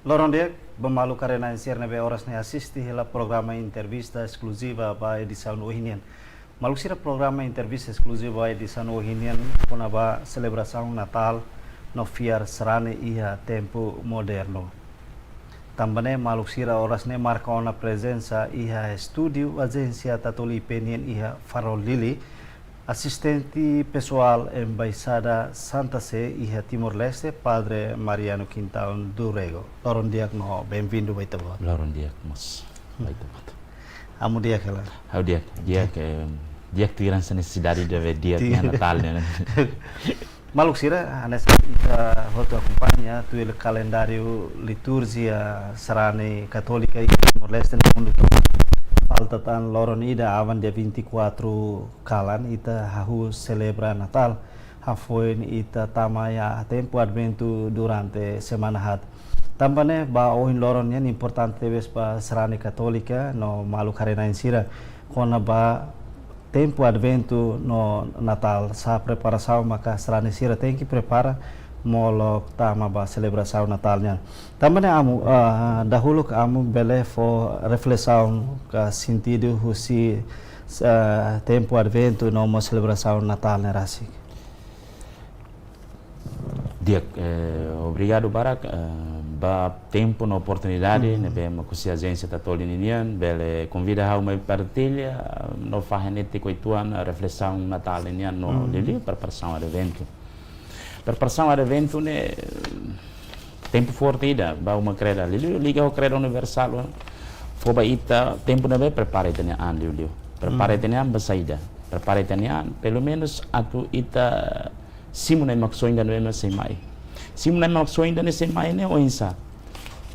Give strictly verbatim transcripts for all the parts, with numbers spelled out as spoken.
Loron di'ak ba maluk haree-na'in sira ne'ebé oras ne'e asiste hela programa entrevista eskluziva ba edisaun ohin nian. Maluk sira, programa entrevista eskluziva ba edisaun ohin nian kona-ba selebrasaun Natál no fiar sarani iha tempu modernu. Tanba ne'e maluk sira, oras ne'e marka ona prezensa iha estúdiu Ajénsia Tatoli I P nian iha Farol Dili, asistente pesoál Embaixada Santa Sé iha Timor-Leste, Padre Mariano Quintão do Rego. Loron di'ak no benvindu ba Ita-Boot. Loron di'ak mós ba Ita-Boot. Amu di'ak hela? Ha'u di'ak, di'ak, eh, di'ak tuir hanesan nesesidade ida be di'ak, di'ak, iha Natál ne'e, ne'e. Maluk sira, hanesan ita hotu akompaña tuir kalendáriu liturjia sarani Katólika iha Timor-Leste no mundu tomak, falta tan loron ida, aban dia vinte e quatro kalan, ita hahú selebra Natál, hafoin ita tama iha tempu Adventu durante semana haat. Tanba ne'e ba ohin loron nian importante tebes ba sarani Katólika no maluk haree-na'in sira kona-ba tempu Adventu no Natál, sá preparasaun maka sarani sira tenke prepara molok tama ba selebrasaun Natál nian. Tanba ne'e amu, ah, dahuluk amu bele fó reflesaun ka sentidu husi, ah, tempu Adventu no mós selebrasaun Natál ne'e rasik. Di'ak, eh, obrigadu barak, eh, ba tempu no oportunidade, hmm, ne'ebé mak husi Ajénsia Tatoli ninian, bele konvida ha'u mai partilla, no fahe netik uitoan reflesaun Natál ninian no, hmm, liuliu preparasaun Adventu. Preparasaun Adventu ne'e tempu forte ida ba uma kreda, liuliu liga ho kreda universál, fó ba ita tempu ne'ebé prepara ita-nia an liuliu. Prepara, hmm, ita-nia an ba saida? Prepara ita-nia an, pelumenus atu ita simu Nai Maksoin ida ne'ebé mak sei mai. Simu Nai Maksoin ida ne'e sei mai ne'e oinsá?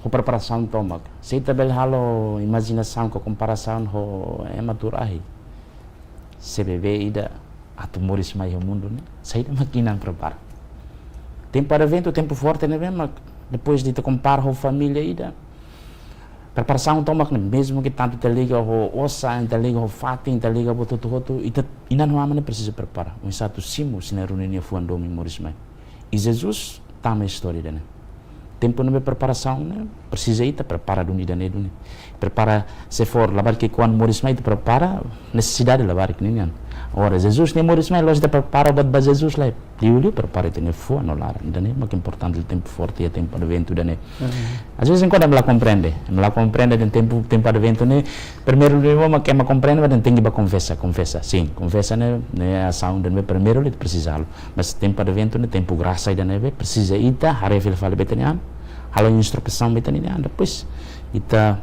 Ho preparasaun tomak. Se ita bele halo imajinasaun ka komparasaun ho ema tuur ahi. Se bebé ida atu moris mai iha mundu ne'e, saida mak inan prepara? Tempu Adventu, tempu forte ne'ebé mak, depois de ita kompara ho família ida, preparasaun tomak ne'e, mezmu ke tantu ita liga ho osan, ita liga ho fatin, ita liga buat hotu-hotu, ita inan ho aman ne'e presiza prepara. Oinsá atu simu sira na'in-rua ninia fuan domin moris mai. I Jesus tama istória ida ne'e. Tempu ne'ebé preparasaun ne'e, presiza ita prepara duni ida-ne'e duni. Prepara, se for labarik ki'ikoan moris mai, ita prepara nesesidade labarik ninian. Agora, Jesus nia moris mai, la'ós ita prepara buat ba Jesus lai. Liuliu prepara ita-nia fuan no laran. Ida-ne'e mak importante iha tempu forte, iha tempu Adventu ida ne'e. Mhm. Às vezes, kuandu ema la komprende, ema la komprende dehan tempu, tempu Adventu ne'e, primeiru liu mak ema komprende, mas tenke ba konfesa, konfesa. Sin, konfesa ne'e, ne'e asaun ida ne'ebé primeiru liu presiza halo. Mas tempu Adventu ne'e tempu grasa ida ne'ebé presiza ita haree fila fali ba ita-nia an, halo introspesaun ba ita-nia an, depois ita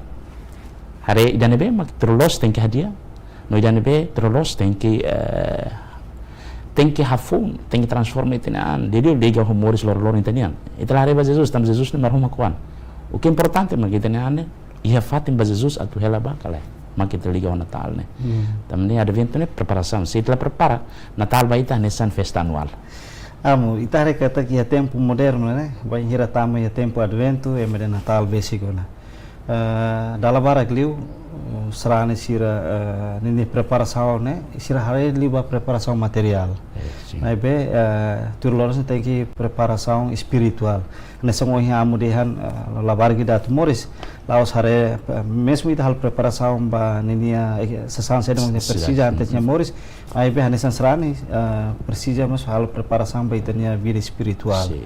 haree ida ne'ebé mak tuir loloos tenke hadi'a, no ida ne'ebé tuir loloos tenke, eh, tenke hafoun, tenke transforma ita-nia an, liuliu liga ho moris loroloron ita-nia an. Ita la haree ba Jesus, tanba Jesus ne'e Maromak oan. O ke importante mak ita-nia an ne'e iha fatin ba Jesus atu hela ba ka lae, mak ita liga ho Natál ne'e. Hmm. Tanba ne'e Adventu ne'e preparasaun. Se ita la prepara, Natál ba ita hanesan festa anuál. Amu, ita haree katak iha tempu modernu ne'e, bainhira tama iha tempu Adventu, ema dehan Natál besik ona. Eh, dala barak liu, sarani sira, eh, ninia preparasaun ne'e, sira haree liu ba preparasaun materiál. Eh, sin. Maibé, eh, tuir loloos ne'e tenke preparasaun espirituál. Hanesan ohin amu dehan, eh, labarik ida atu moris, la'ós haree, eh, mezmu ita halo preparasaun ba ninia, eh, sasán saida mak nesesidade, presiza antes, mhm, nia moris, maibé hanesan sarani, eh, presiza mós halo preparasaun ba ita-nia vida espirituál. Sin.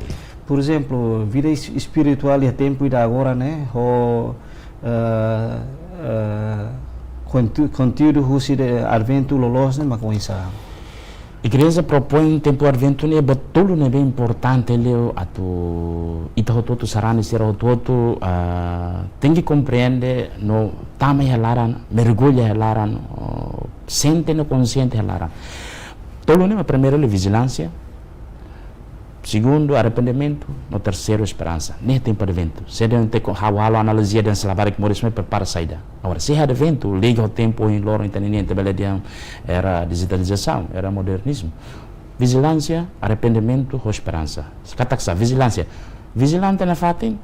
Por ezemplu, vida es-, espirituál iha tempu ida agora ne'e, ho, eh, eh, kontu-, konteúdu husi de Adventu loloos ne'e mak oinsá? Igreja propoin tempu Adventu ne'e buat tolu ne'ebé importante liu atu ita hotu-hotu, sarani sira hotu-hotu, ah, tenke komprende no tama iha laran, mergulla iha laran, oh, sente no konsiente iha laran. Tolu ne'e mak primeiru liu vijilánsia, segundu arrependimentu, no terseiru esperansa. Ne'e tempu Adventu. Se dehan ita ko-, halo, halo analojia dehan se labarik moris mai prepara saida. Agora, se Adventu liga ho tempu ohin loron ita ninian, ita bele dehan era dijitalizasaun, era modernizmu. Vijilánsia, arrependimentu, ho esperansa. Katak sá, vijilánsia. Vijilante nafatin,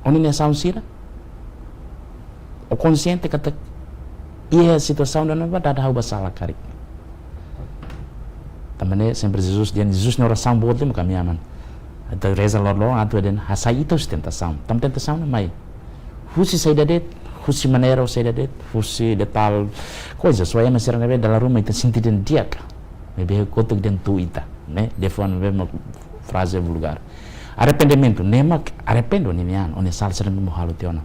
ó-nia asaun sira, ó konsiente katak iha situasaun ida ne'ebá dada ha'u ba sala karik. Tanba ne'e sempre Jesus, dehan Jesus nia orasaun boot liu mak ami aman. Ita reza loroloron atu ida-ne'e hasai ita husi tentasaun. Tanba tentasaun ne'e mai husi saida de'it, husi maneira saida de'it, husi de'it tal koiza. Só ema sira ne'ebé dala ruma ita sente dehan di'ak, ne'ebé kotuk dehan tuur ita, ne'e? Dehan fuan ne'ebé mak fraze vulgár. Arrependimentu, ne'e mak arrepende ó-nia an, ó-nia sala sira ne'ebé mak halo tiha ona.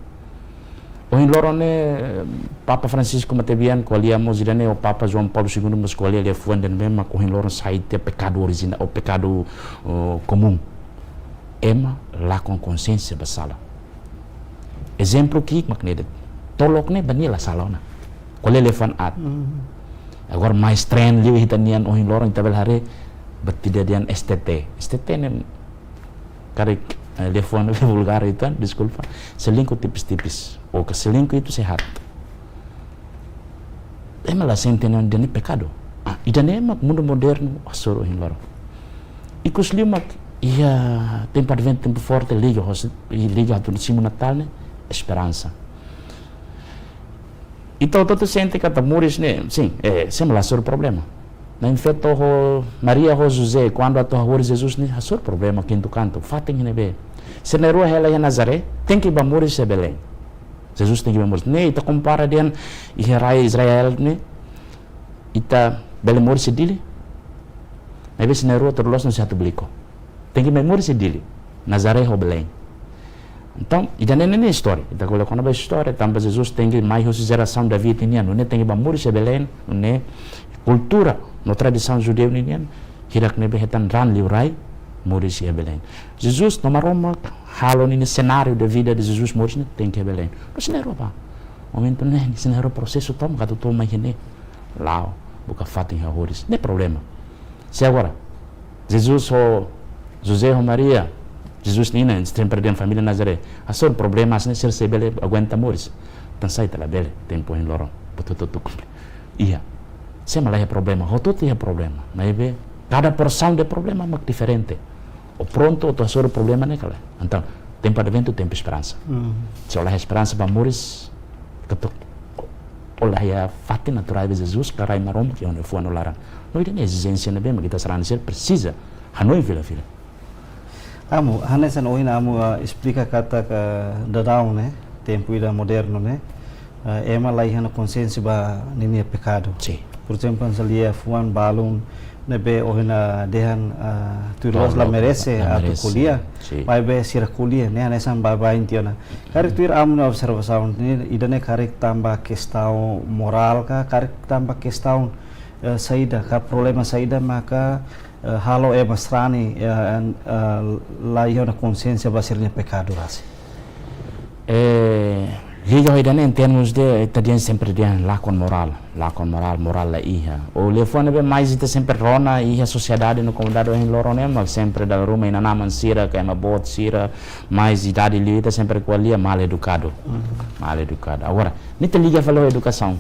Ohin loron ne'e, Papa Francisco matebian ko'alia mós ida-ne'e, ou Papa João Paulo segundo mós ko'alia liafuan ida-ne'ebé mak ohin loron sai tiha pekadu orijina-, ou pekadu, oh, komún. Ema lakon konsiénsia ba sala. Ezemplu ki'ik mak ne'e de'it. Tolok ne'e ba nia la sala ona. Ko'alia liafuan aat. Agora mais tren liu ita-nian ohin loron ita bele haree, buat ida dehan S T T. S T T ne'e karik, eh, liafuan vulgár ita, deskulpa. Selingkuh tipis-tipis. Ou ke selingkuh itu sehat. Ema la sente dehan ida-ne'e pekadu. Ah, ida-ne'e mak mundu modernu hasoru ohin loron. Ikus liu mak iha tempu Adventu, tempu forte, liga ho, liga atu simu Natál ne'e esperansa. Ita hotu-hotu sente katak moris ne'e, sin, eh, sé mak la hasoru problema. Na'in-Feto ho Maria ho José, kuandu atu hahoris Jesus ne'e, hasoru problema kintu kantu, fatin ne'ebé. Sira na'in-rua hela iha Nazaré, tenke bá moris iha Belém. Jesus tenke bá moris. Ne'e ita kompara dehan iha rai Israel ne'e, ita bele moris iha Dili. Maibé sira na'in-rua hotu-hotu loloos no sei atu Blíko. Tenke mai moris iha Dili, Nazaré ho Belém. Entaun, ida-ne'e ne'e istória. Ita ko'alia kona-ba istória, tanba Jesus tenke mai husi jerasaun David nian, nune'e tenke bá moris iha Belém, nune'e kultura no tradisaun judeu ninian, hirak ne'ebé hetan raan liurai, moris iha Belém. Jesus, no Maromak halo ninia senáriu de vida de Jesus moris ne'e tenke iha Belém. Mas sira na'in-rua bá. Momentu ne'e, sira na'in-rua prosesu tomak atu to'o mai iha ne'e. La'o, buka fatin hahoris. Ne'e problema. Se agora, Jesus ho José ho Maria, Jesus nia inan, sempre dehan família Nazaré. Hasoru problema hanesan ne'e sira sei bele aguenta moris. Tansá ita labele, tempu ohin loron. Buat hotu-hotu komple-. Iha. Sé mak la iha problema, hotu-hotu iha problema. Maibé, kada porsaun de problema mak diferente. Ó prontu atu hasoru problema ne'e ka lae? Entaun, tempu Adventu, tempu esperansa. Se ó la iha esperansa ba moris, katak ó la iha fatin atu rai ba Jesus, ka rai Maromak iha ó-nia fuan no laran. No ida-ne'e ezijénsia ne'ebé mak ita sarani sira presiza hanoin fila-fila. Amu, hanesan ohin amu, ah, esplika katak daudaun ne'e, tempu ida modernu ne'e, ah, ema la iha ona konsiénsia ba ninia pekadu. Sin. Porezemplu, hanesan liafuan balun ne'ebé ohin, ah, dehan, ah, tuir loos la, la merese, la merese atu ko'alia. Sin. Maibé sira ko'alia, ne'e hanesan baibain tiha ona. Karik tuir amu-nia observasaun ne'e, ida-ne'e karik tanba kestaun morál ka, karik tanba kestaun, eh, saida ka, problema saida maka, eh, halo ema sarani, eh, eh, la iha ona konsiénsia ba sira-nia pekadu rasik? Eh, liga ho ida-ne'e, em termos de, ita dehan sempre dehan lakon morál, lakon morál, morál la iha. Ou liafuan ne'ebé mais ita sempre rona iha sosiedade no komunidade ohin loron ne'e, mak sempre dala ruma inan-aman sira, ka ema boot sira, mais idade liu ita sempre ko'alia mal edukadu. Mal edukadu. Agora, ne'e ita liga fali ho edukasaun.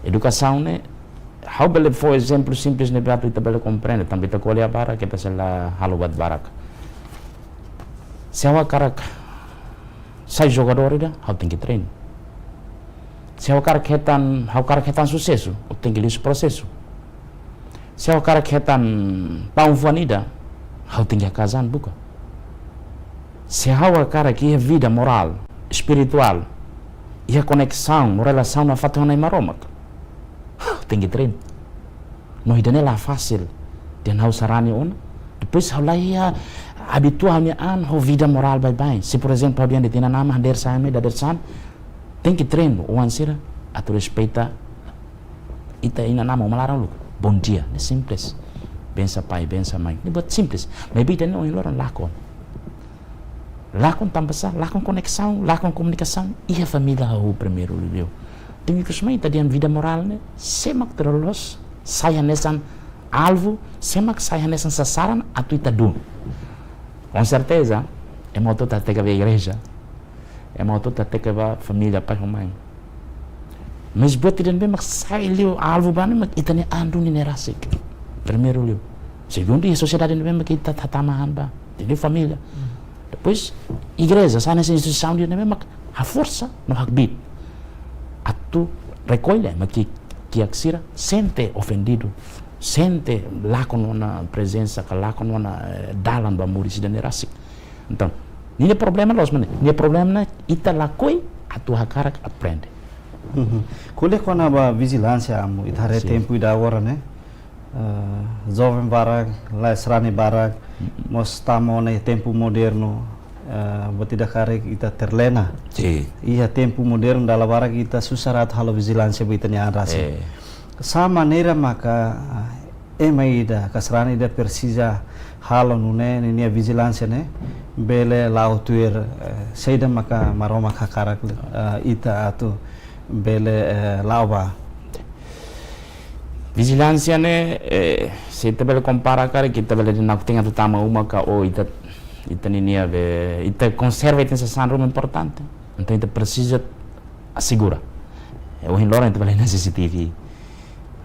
Edukasaun ne'e, ha'u bele fó ezemplu simples ne'ebé atu ita bele komprende, tanba ita ko'alia barak, ita sei la halo buat barak. Se ha'u hakarak sai jogadór ida, ha'u tenke treinu. Se ha'u hakarak hetan, ha'u hakarak hetan susesu, ha'u tenke liu husi prosesu. Se ha'u hakarak hetan paun-fuan ida, ha'u tenke hakaas an buka. Se ha'u hakarak iha vida morál, espirituál, iha koneksaun no relasaun nafatin ho Na'i Maromak, ha'u tenke treinu. No ida-ne'e la fasil. Dehan ha'u sarani ona. Depois ha'u la iha abitua ha'u-nia an ho vida morál baibain. Se, porezemplu, ha'u dehan de'it inan-aman, dadeer-saan mai, dadeer-saan, tenke treinu oan sira atu respeita ita inan-aman, uma laran uluk. Bom dia, ne'e simples. Bensa pai, bensa mai. Ne'e buat simples. Maibé ida-ne'e ohin loron lakon. Lakon tanba sá, lakon koneksaun, lakon komunikasaun iha família hahú primeiru liu. Tanba ikus mai ita dehan vida morál ne'e, sé mak ita loloos sai hanesan alvu, sé mak sai hanesan sasaran atu ita dun. Com certeza, ema hotu hateke ba igreja, ema hotu hateke ba família, pai ho mãe. Mas buat ida ne'ebé mak sai liu alvu ba ne'e mak ita-nia an duni ne'e rasik. Primeiru liu. Segundu, iha sosiedade ne'ebé mak ita hatama an ba. Ita-nia família. Depois, igreja, sai hanesan instituisaun ida ne'ebé mak haforsa no hakbiit atu rekolle ema kiak sira sente ofendidu, sente lakon ona prezensa ka lakon ona, eh, dalan ba moris ida-ne'e rasik. Entaun, ninia problema loos, maibé ninia problema ne'e ita lakohi atu hakarak aprende. Ko'alia kona-ba vijilánsia, amu, ita haree tempu ida agora ne'e, eh, joven barak, la'ós sarani barak, mós tama ona iha tempu modernu, eh, buat ida karik ita terlena. Iha tempu modernu dala barak ita susar atu halo vijilánsia ba ita-nia an rasik. Sá maneira maka, eh, ema ida ka sarani ida presiza halo nune'e ninia vijilánsia ne'e bele la'o tuir, eh, saida maka Maromak hakarak, eh, ita atu bele, eh, la'o ba. Vijilánsia ne'e, eh, se ita bele kompara karik, ita bele dehan nakuktenga atu tama uma ka, oh, ita, ita ninia be, ita konserva ita-nia sasán ruma importante. Entaun ita presiza asegura. Eh, ohin loron ita bele iha C C T V.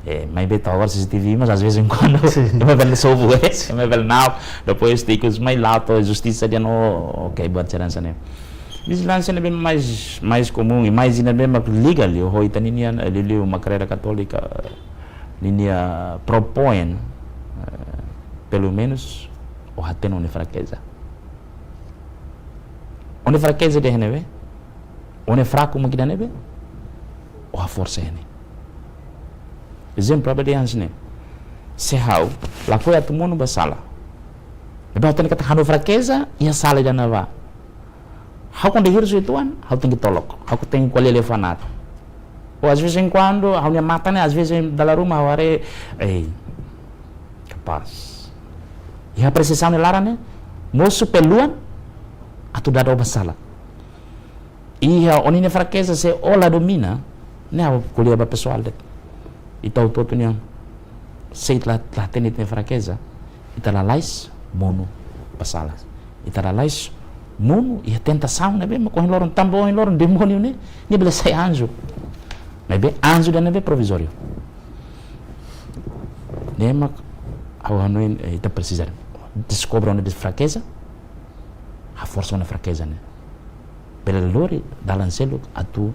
Eh, maibé to'o agora C C T V, mas às vezes em quando ema bele sobu, eh, ema bele na'ok, depois ita ikus mai la'o to'o justisa dehan, oh, ok, buat sira hanesan ne'e. Vijilánsia ne'ebé mais, mais komún, i mais ida ne'ebé mak liga liu ho ita-nia, eh, liuliu mak Kreda Katólika, ninia propoin, eh, pelumenus, ó hatene ó-nia frakeza. Ó-nia frakeza ida-ne'ebé, ó-nia fraku mak ida-ne'ebé, ó haforsa iha ne'e. Ezemplu, abade hanesan ne'e. Se ha'u lakohi atu monu ba sala, ne'ebé ha'u hatene katak ha'u-nia frakeza iha sala ida-ne'ebá. Ha'u kuandu hirus uitoan, ha'u tenke tolok, ha'u tenke ko'alia liafuan aat. Ou às vezes em quando, ha'u-nia matan ne'e, às vezes dala ruma ha'u haree, ei, kapás. Iha apresiasaun nia laran ne'e, mosu peluan atu dada ó ba sala. Iha ó-nia frakeza se ó la domina, ne'e ha'u ko'alia ba pesoál de'it. Ita hotu-hotu nian, se ita la, la hatene ita-nia frakeza, ita lalais monu ba sala. Ita lalais monu iha tentasaun ne'ebé mak ohin loron, tanba ohin loron demóniu ne'e, nia bele sai anju. Maibé anju ida-ne'ebé provizóriu. Ne'e mak ha'u hanoin, eh, ita presiza deskobre ó-nia frakeza, haforsa ó-nia frakeza ne'e. Bele lori dalan seluk atu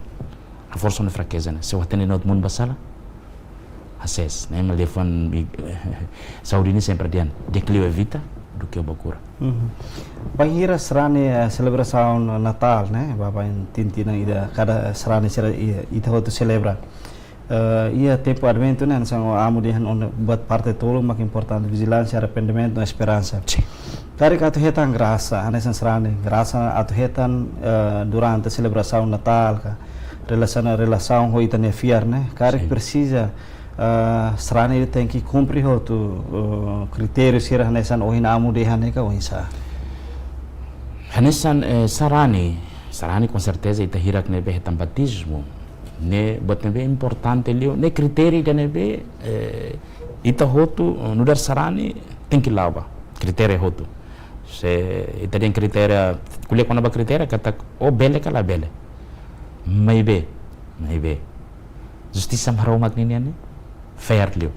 haforsa ó-nia frakeza ne'e. Se ó hatene atu monu ba sala, hasees. Ne'e mak liafuan bi-, saúde nian sempre dehan, "Dekliu evita, duké ó ba kura." Bainhira sarani, eh, selebrasaun Natál, ne'e, ba, ba, iha tinan ida, kada sarani sira i-, ita hotu selebra. Eh, iha tempu Adventu ne'e, hanesan amu dehan, ona buat parte tolu mak importante, vijilánsia, arrependimentu, esperansa. Sin. Karik atu hetan grasa, hanesan sarani, grasa atu hetan, eh, durante selebrasaun Natál ka, relasiona, relasaun ho ita-nia fiar ne'e, karik, sin, presiza, eh, sarani tenke kumpre hotu, eh, kritériu sira hanesan ohin amu dehan ne'e ka oinsá? Hanesan, eh, sarani, sarani com certeza ita hirak ne'ebé hetan batizmu. Ne'e buat ne'ebé importante liu, ne'e kritériu ida ne'ebé, eh, ita hotu, eh, nu'udar sarani tenke la'o ba. Kritériu hotu. Se ita dehan kritériu, ko'alia kona-ba kritériu, katak ó bele ka labele. Maibé, maibé. Justisa Maromak ninian ne'e fair liu.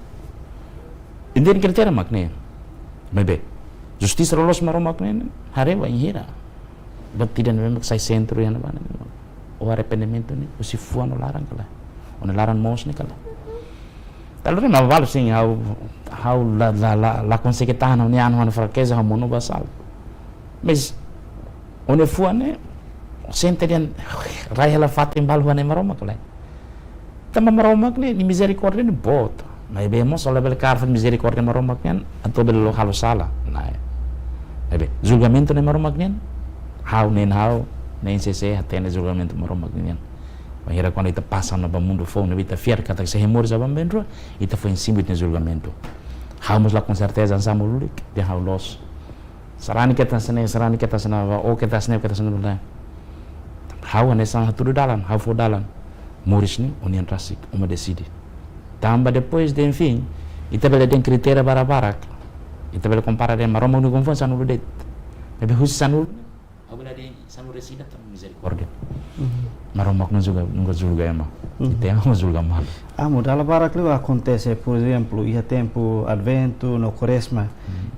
Ita dehan kritériu mak ne'e. Maibé. Justisa loloos Maromak ne'e, haree bainhira. Buat ida ne'ebé mak sai sentru iha ne'ebá ne'e. Ó arrependimentu ne'e, husi fuan ó-nia laran ka lae. Ó-nia laran moos ne'e ka lae. Dala ruma balu sin, ha'u, ha'u la, la, la, la konsege tahan ha'u-nia an, ha'u-nia frakeza, ha'u monu ba sala. Mas, ó-nia fuan ne'e, sente dehan, rai hela fatin balu ba Nai Maromak ka lae. Tanba Maromak ne'e, nia mizerikórdia ne'e boot. Maibé mós ó labele kaer fali mizerikórdia Maromak nian, atu bele la'o halo sala. Lae. Maibé, julgamentu Nai Maromak nian, ha'u, nein ha'u, nein sé-sé, hatene julgamentu Maromak nian. Bainhira kuandu ita pasa ona ba mundu foun, ne'ebé ita fiar katak sei moris aban-bainrua, ita foin simu ita-nia julgamentu. Ha'u mós la com certeza, hanesan amu lulik, dehan ha'u loos. Sarani keta hanesan ne'e, sarani keta hanesan ne'e, ó keta hanesan ne'e, ó keta hanesan ne'e, lae. Ha'u hanesan hatudu dalan, ha'u fó dalan. Moris ne'e ó-nian rasik, ó mak deside. Tanba depois de, enfim, ita bele dehan kritériu barak-barak. Ita bele kompara dehan Maromak nia konfiansa sanulu de'it. Maibé husi sanulu, ha'u bele dehan sanulu-resin-ida tanba mizerikórdia. Maromak nunka julga, nunka julga ema. Ita ema mak julga malu. Amu, dala barak liu akontese, por ezemplu, iha tempu Adventu no Kuarezma,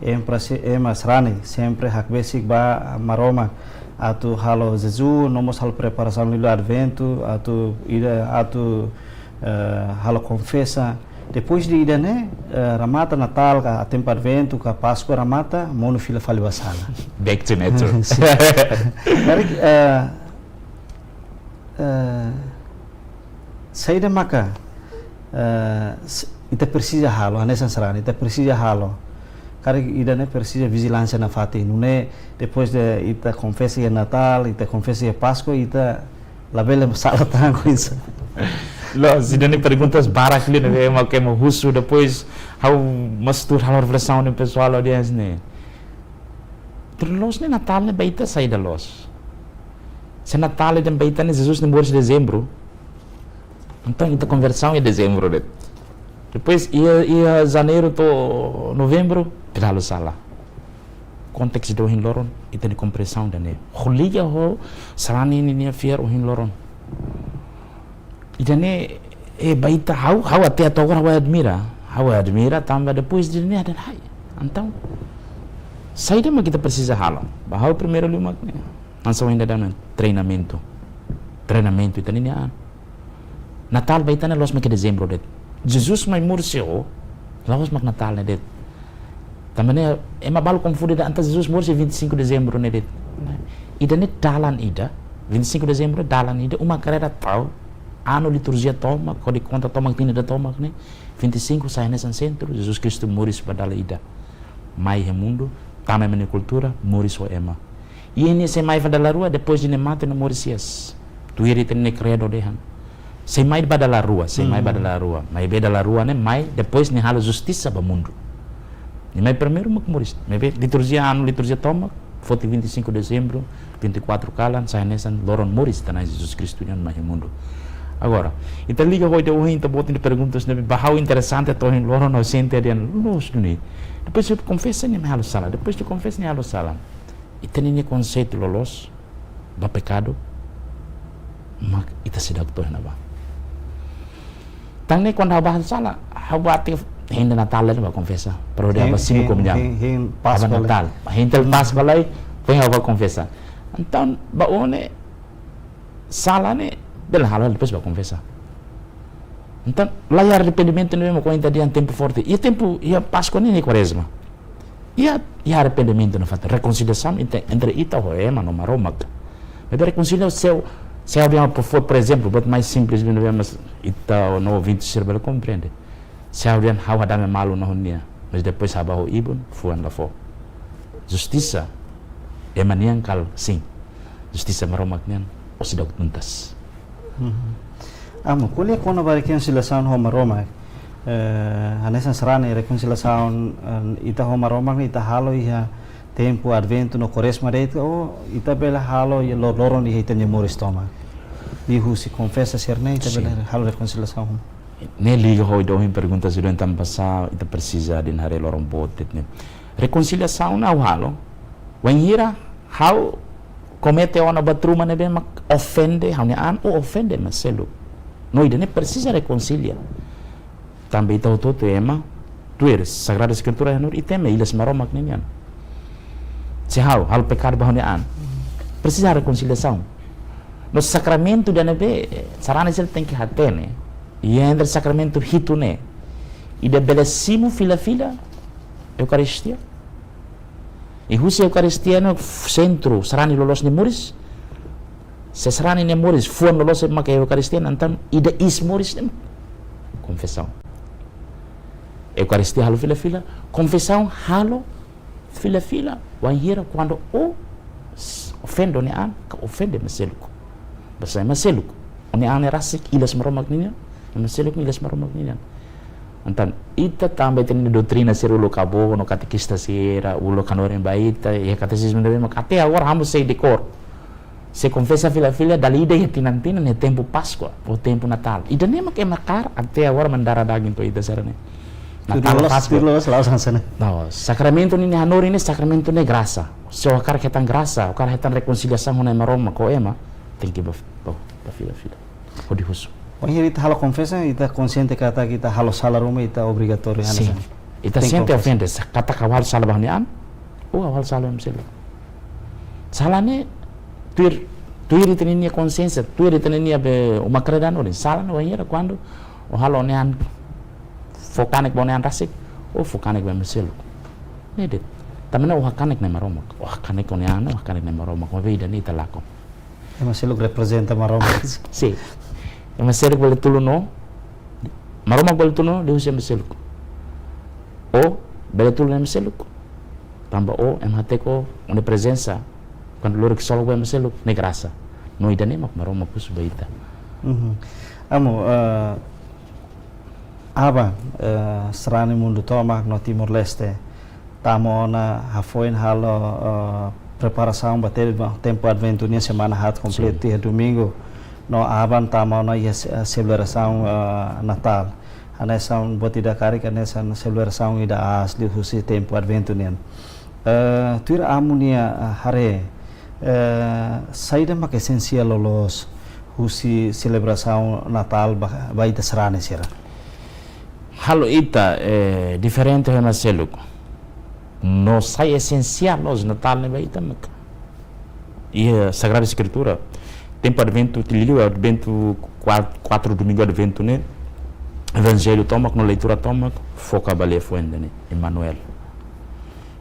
ema presi-, ema sarani sempre hakbesik ba Maromak atu halo jejún, no mós halo preparasaun liuliu Adventu, atu ida, atu, eh, halo konfesa, Depois de ida-ne'e, eh, remata Natál, ka tempu Adventu, ka Páskua remata, monu fila fali ba sala. Back to nature. Sin. Karik, eh, eh, saida maka, eh, s-, ita presiza halo, hanesan sarani, ita presiza halo. Karik ida-ne'e presiza vijilánsia nafatin. Nune'e, depois de ita konfesa iha Natál, ita konfesa iha Páskua, ita labele sala tan oinsá. Loos, ida-ne'e perguntas barak liu ne'ebé ema, ke ema husu, depois ha'u mós tuur halo reflesaun ne'e pesoál audiénsia ne'e. Tuir loos ne'e Natál ne'e ba ita saida loos? Se Natál ida ba ita ne'e Jesus ne'e moris Dezembru. Entaun ita konversaun iha Dezembru de'it. Depois iha, iha Janeiru to'o Novembru, fila halo sala. Kontestu ida ohin loron, ita-nia komprensaun ida-ne'e. Ho liga ho sarani ninia fiar ohin loron. Ida-ne'e, eh, ba ita ha'u, ha'u até agora ha'u admira. Ha'u admira, tanba depois de ne'e, ida-ne'e, ai. Entaun, saida mak ita presiza halo? Ba ha'u primeiru liu mak ne'e. Hanesan ohin daudaun ne'e, treinamentu. Treinamentu, ita-nia an. Natál ba ita ne'e la'ós mak Dezembru de'it. Jesus mai moris iha ó, la'ós mak Natál ne'e de'it. Tanba ne'e, ema balu konfunde dehan entaun Jesus moris iha vinte e cinco Dezembru ne'e de'it. Ida-ne'e dalan ida, vinte e cinco Dezembru dalan ida, uma kareda tau, anu liturjia tomak, kódigu konta tomak, tinan ida tomak ne'e, vinte e cinco sai hanesan sentru, Jesus Kristu moris ba dala ida. Mai iha mundu, tama ema nia kultura, moris ho ema. I nia sei mai fali dala rua, depois de nia mate no moris hi'as. Tuir ita-nia kredu dehan. Sei mai ba dala rua, sei mai ba Hmm. dala rua. Maibé dala rua ne'e mai, depois nia halo justisa ba mundu. Nia mai primeiru mak moris. Maibé liturjia anu, liturjia tomak, foti vinte e cinco Dezembru, vinte e quatro kalan, sai hanesan loron moris ita-nia Jesus Kristu nian mai iha mundu. Agora, ita liga ho ida ohin, ita-boot nia perguntas ne'ebé ba ha'u interesante to'o ohin loron, ha'u sente dehan loos duni. Depois de konfesa nia mai halo sala, depois de konfesa nia halo sala. Ita-nia konseitu loloos ba pekadu, mak ita seidauk to'o iha ne'ebá. Tan ne'e kuandu ha'u ba sala, ha'u ba ati hein Natál ne'e ba konfesa. Para hodi Hein, ha'u ba simu hein, komuñaun. Hein, hein Ha'u ba Páskua. Natál. Hein tiha Hmm. Páskua lai, foin ha'u ba konfesa. Entaun, ba ó ne'e, sala ne'e, bele halo depois ba konfesa. Entaun, laiha arrependimentu ne'ebé mak ohin ita dehan tempu forte. Iha tempu, iha Páskua ne'e, ne'e Kuarezma. Iha, iha arrependimentu nafatin, rekonsiliasaun entre, entre ita ho ema no Maromak. Maibé rekonsiliasaun, se, se ha'u dehan, por, por ezemplu, buat mais simples, ne'ebé mak ita no ouvinte sira bele komprende. Se ha'u dehan ha'u hadame malu ona ho nia, mas depois ha'u ba ho ibun, fuan la fó. Justisa ema nian ka lae? Sin. Justisa Maromak nian, ó seidauk tuntas. Mhm. Amu, ko'alia kona-ba rekonsiliasaun ho Maromak. Eh, hanesan sarani rekonsiliasaun, eh, ita ho Maromak ne'e ita halo iha tempu Adventu no Kuarezma de'it, ou ita bele halo iha lo-, loron iha ita-nia moris tomak. Liuhusi konfesa sira-ne'e ita Sin. bele halo rekonsiliasaun. Ne'e liga ho ida ohin pergunta sira-ne'e tanba sá ita presiza dehan haree loron boot de'it ne'e. Rekonsiliasaun ha'u halo, wainhira ha'u komete ona buat ruma ne'ebé mak ofende ha'u-nia an ou ofende ema seluk. No ida-ne'e presiza rekonsilia. Tanba ita hotu-hotu ema, tuir Sagrada Eskritura iha hanorin ita ema ilas Maromak ninian. Se ha'u halo pekadu ba ha'u-nia an, presiza rekonsiliasaun. No sakramentu ida ne'ebé sarani sira tenke hatene, iha entre sakramentu hitu ne'e, ida bele simu fila-fila Eukaristia. I husi Eukaristia ne'e sentru sarani loloos nia moris. Se sarani nia moris fuan loloos mak Eukaristia, entaun ida iis moris ne'e konfesaun. Eukaristia halo fila-fila, konfesaun halo fila-fila, wainhira kuandu ó s-, ofende ó-nia an, ka ofende ema seluk. Basá ema seluk, ó-nia an ne'e rasik ilas Maromak ninian, ema seluk ilas Maromak ninian. Entaun, ita tanba ita-nia doutrina sira uluk avó no katekista sira uluk hanorin ba ita, iha katesizmu ne'ebé mak até agora ha'u mós sei dekór. Sei konfesa fila-fila dala ida iha tinan-tinan iha tempu Páskua, ou tempu Natál. Ida-ne'e mak ema hakarak até agora mandara daging to'o ita sira-ne'e. Tuir Natál, loloos, Páskua. Tuir loloos, la'ós hanesan ne'e. No, sakramentu ninia hanorin ne'e sakramentu ne'e grasa. Se ó hakarak hetan grasa, ó hakarak hetan rekonsiliasaun ho Nai Maromak, ho ema, tenke ba, ba, ba fila-fila. Hodi husu. Wainhira ita halo konfesa, ita konsiente katak ita halo sala ruma, ita obrigatóriu hanesan ne'e. Sin. Ita sente ofende, sa-, katak ha'u halo sala ba ha'u-nia an, ou ha'u halo sala ba ema seluk. Sala ne'e, tuir, tuir ita-nia konsiénsia, tuir ita-nia be uma kareda no, sala ne'e wainhira kuandu ó halo ó-nia an fó kanek ba ó-nia an rasik, ou fó kanek ba ema seluk. Ne'e de'it. Tanba ne'e ó hakanek Nai Maromak. Ó hakanek ó-nia an, ó hakanek Nai Maromak. Maibé ida-ne'e ita lakon. Ema seluk reprezenta Maromak. Sin. Ema seluk bele tulun ó. Maromak bele tulun ó liuhusi ema seluk. Ó bele tulun ema seluk. Tanba ó, ema hateke ó, ó-nia prezensa, kuandu lori ksolok ba ema seluk, ne'e grasa. No ida-ne'e mak Maromak husu ba ita. Mhm. Amu, eh, aban, eh, sarani mundu tomak no Timor-Leste tama ona hafoin halo, eh, preparasaun ba tebe ba tempu Adventu nian, semana haat kompletu, sin, iha Domingu. No aban tama ona iha se-, eh, selebrasaun, eh, Natál. Hanesan buat ida karik, hanesan selebrasaun ida aas liuhusi tempu Adventu nian. Eh, tuir Amu nia, eh, haree, eh, saida mak esensiál loloos husi selebrasaun Natál ba, ba ita sarani sira? Halo ita, eh, diferente ho ema seluk. No sai esensiál loloos Natál ne'e ba ita mak iha Sagrada Eskritura. Tempu Adventu, liuliu Adventu, kua-, kuatru Domingu Adventu ne'e, Evanjellu tomak no leitura tomak foka ba liafuan ida-ne'e, Emanuel.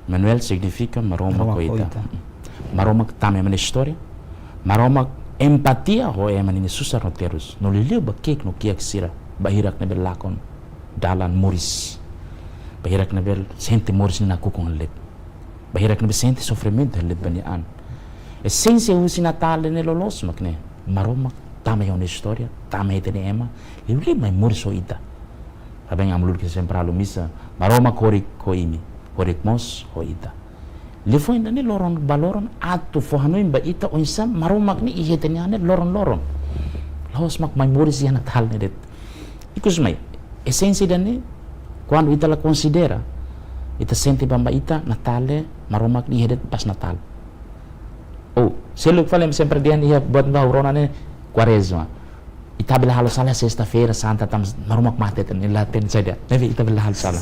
Emanuel signifika Maromak ho ita. Maromak tama iha ema nia istória. Maromak empatia ho ema nia susar no terus. No liuliu ba ki'ik no kiak sira. Ba hirak ne'ebé lakon dalan moris. Ba hirak ne'ebé sente moris nia nakukun hela de'it. Ba hirak ne'ebé sente sofrimentu hela de'it ba nia an. Esensia husi Natál ne'e loloos mak ne'e. Maromak tama iha ó-nia istória, tama iha ita-nia ema, liuliu mai moris ho ita. Tanba ne'e Amu Lourdes sempre halo misa, Maromak horik ho imi, horik mós ho ita. Liafuan ida-ne'e loron ba loron atu fó hanoin ba ita oinsá Maromak ne'e iha ita-nia an ne'e loron-loron. La'ós mak mai moris iha Natál ne'e de'it. Ikus mai, esensia ida-ne'e, kuandu ita la konsidera, ita sente bamba ita Natál ne'e, Maromak ne'e iha de'it pas Natál. Ou, seluk fali sempre dehan iha buat ne'ebé ha'u rona ne'e Kuarezma. Ita bele halo sala Sesta-feira Santa, tanba Maromak mate, ita-nia la hatene saida. Ne'ebé ita bele halo sala.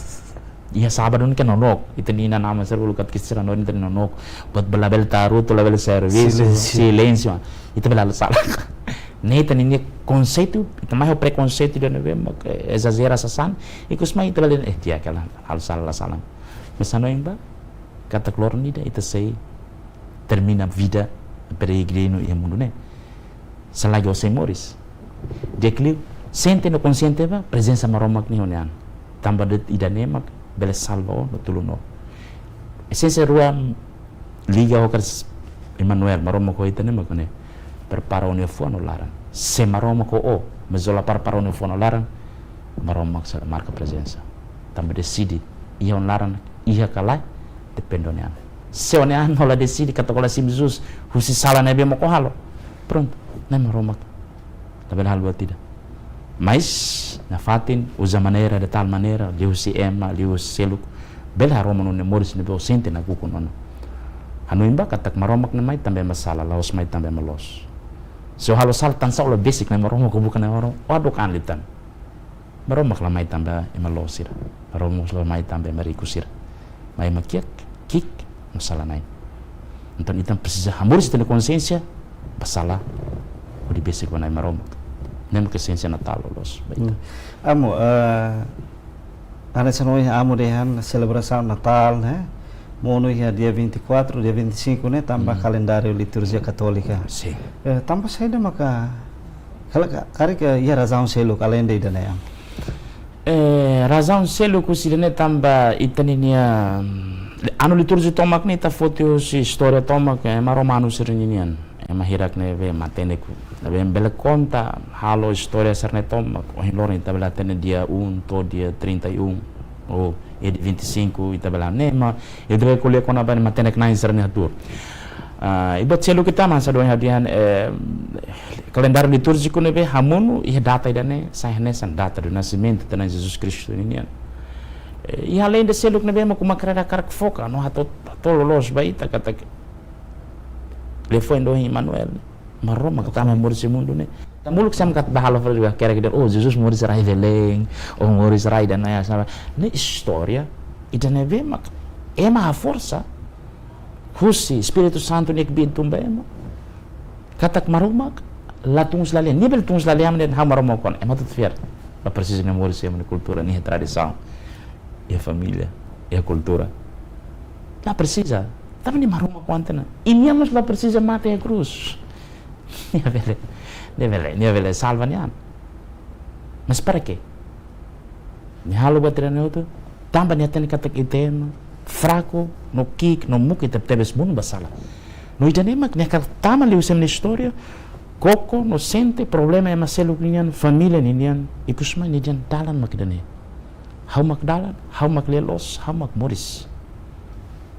Iha Sábadu ne'e ke nonook, ita-nia inan-aman sira bolu katekista sira hanorin ita ne'e nonook. Buat labele tarutu, labele servisu, silénsiu. Silénsiu. Ita bele halo sala. Ne'e ita-nia konseitu, ita mai ho prekonseitu ida ne'ebé mak, eh, ezajera sasán. Ikus mai ita bele, eh, di'ak hela, halo sala la sala. Mas hanoin ba, katak loron ida ita sei termina vida peregrinu iha mundu ne'e. Selagi ó sei moris, di'ak liu sente no konsiente ba prezensa Maromak nia iha ó-nia an. Tanba de'it ida-ne'e mak bele salva ó no tulun ó. Esensia rua liga ho karik Emanuel, Maromak ho ita ne'e mak ne'e. Prepara ó-nia fuan no laran. Se Maromak ho ó, mas ó la prepara ó-nia fuan no laran, Maromak sei la marka prezensa. Tanba deside iha ó-nia laran, iha ka lae, depende ó-nia an. Se ó-nia an ó la deside katak ó la simu Jesus husi sala ne'ebé mak ó halo, prontu, ne'e Maromak labele halo buat ida. Mas nafatin uza maneira, de tal maneira, liuhusi ema, liuhusi seluk, bele haroman ó-nia moris ne'ebé ó sente nakukun ona. Hanoin ba katak Maromak ne'e mai tanba ema sala, la'ós mai tanba ema loos. Se ó halo sala, tansá ó la besik Nai Maromak, ó buka Nai Maromak, ó hadook an liután. Maromak la mai tanba ema loos sira. Maromak la mai tanba ema riku sira. Mai ema kiak, ki'ik, no sala-na'in. Entaun, ita presiza hamoris ita-nia konsiénsia ba sala hodi besik ba Nai Maromak. Ne'e mak esénsia Natál loloos ba ita. Hmm. Amu, eh, hanesan ohin Amu dehan selebrasaun Natál, ne'e? Monu iha dia vinte e quatro, dia vinte e cinco, ne'e? Tanba, hmm, kalendáriu litúrjia katólika. Sin. Eh, tanba saida maka, kala-, ka-, karik iha razaun seluk aleinde ida-ne'e, Amu? Eh, razaun seluk husi ida-ne'e tanba ita ninia, mm, anu litúrjiku tomak ne'e ita foti husi istória tomak, eh, ema romanu sira ninian. Ema hirak ne'ebé matenek, ne'ebé bele konta halo istória sira-ne'e tomak. Ohin loron ita bele hatene dia um to'o dia trinta e um, ou dia vinte e cinco ita bele hatene, ema, ita bele ko'alia kona-ba ne'e matenek na'in sira-ne'e hatuur. Ah, i buat seluk ita mós hanesan ohin ha'u dehan, eh, kalendáriu litúrjiku ne'ebé hamonu iha data ida-ne'e, sai hanesan data do nascimento de Na'i Jesus Kristu ninian. Eh, i aleinde seluk ne'ebé mak uma kreda karak foka, no hato'o, hato'o loloos ba ita katak liafuan ida ohin Emanuel, Maromak tama iha moris iha mundu ne'e. Tan uluk sira mak atu bá halo fali ba kera keder, oh, Jesus moris rai Belém, oh, moris rai ida-ne'e, sabe? Ne'e istória ida ne'ebé mak ema haforsa husi Espíritu Santu nia kbiit tun ba ema katak Maromak la tun husi lalehan. Nia bele tun husi lalehan, nia dehan ha'u Maromak ho ona, ema atu fiar. La presiza nia moris iha ema nia kultura, nia tradisaun, iha família, iha kultura. La presiza. Tanba nia Maromak kuandu ona. I nia mós la presiza mate iha krús. Nia bele, nia bele, nia bele salva nia an. Mas para quê? Nia halo buat ida-ne'e hotu, tanba nia hatene katak ita ema fraku, no ki'ik, no muk, ita tebes monu ba sala. No ida-ne'e mak nia hakarak tama liuhusi ema nia istória, koko no sente problema ema seluk nian, família ninian, ikus mai nia dehan dalan mak ida-ne'e. Ha'u mak dalan, ha'u mak lia-loos, ha'u mak moris.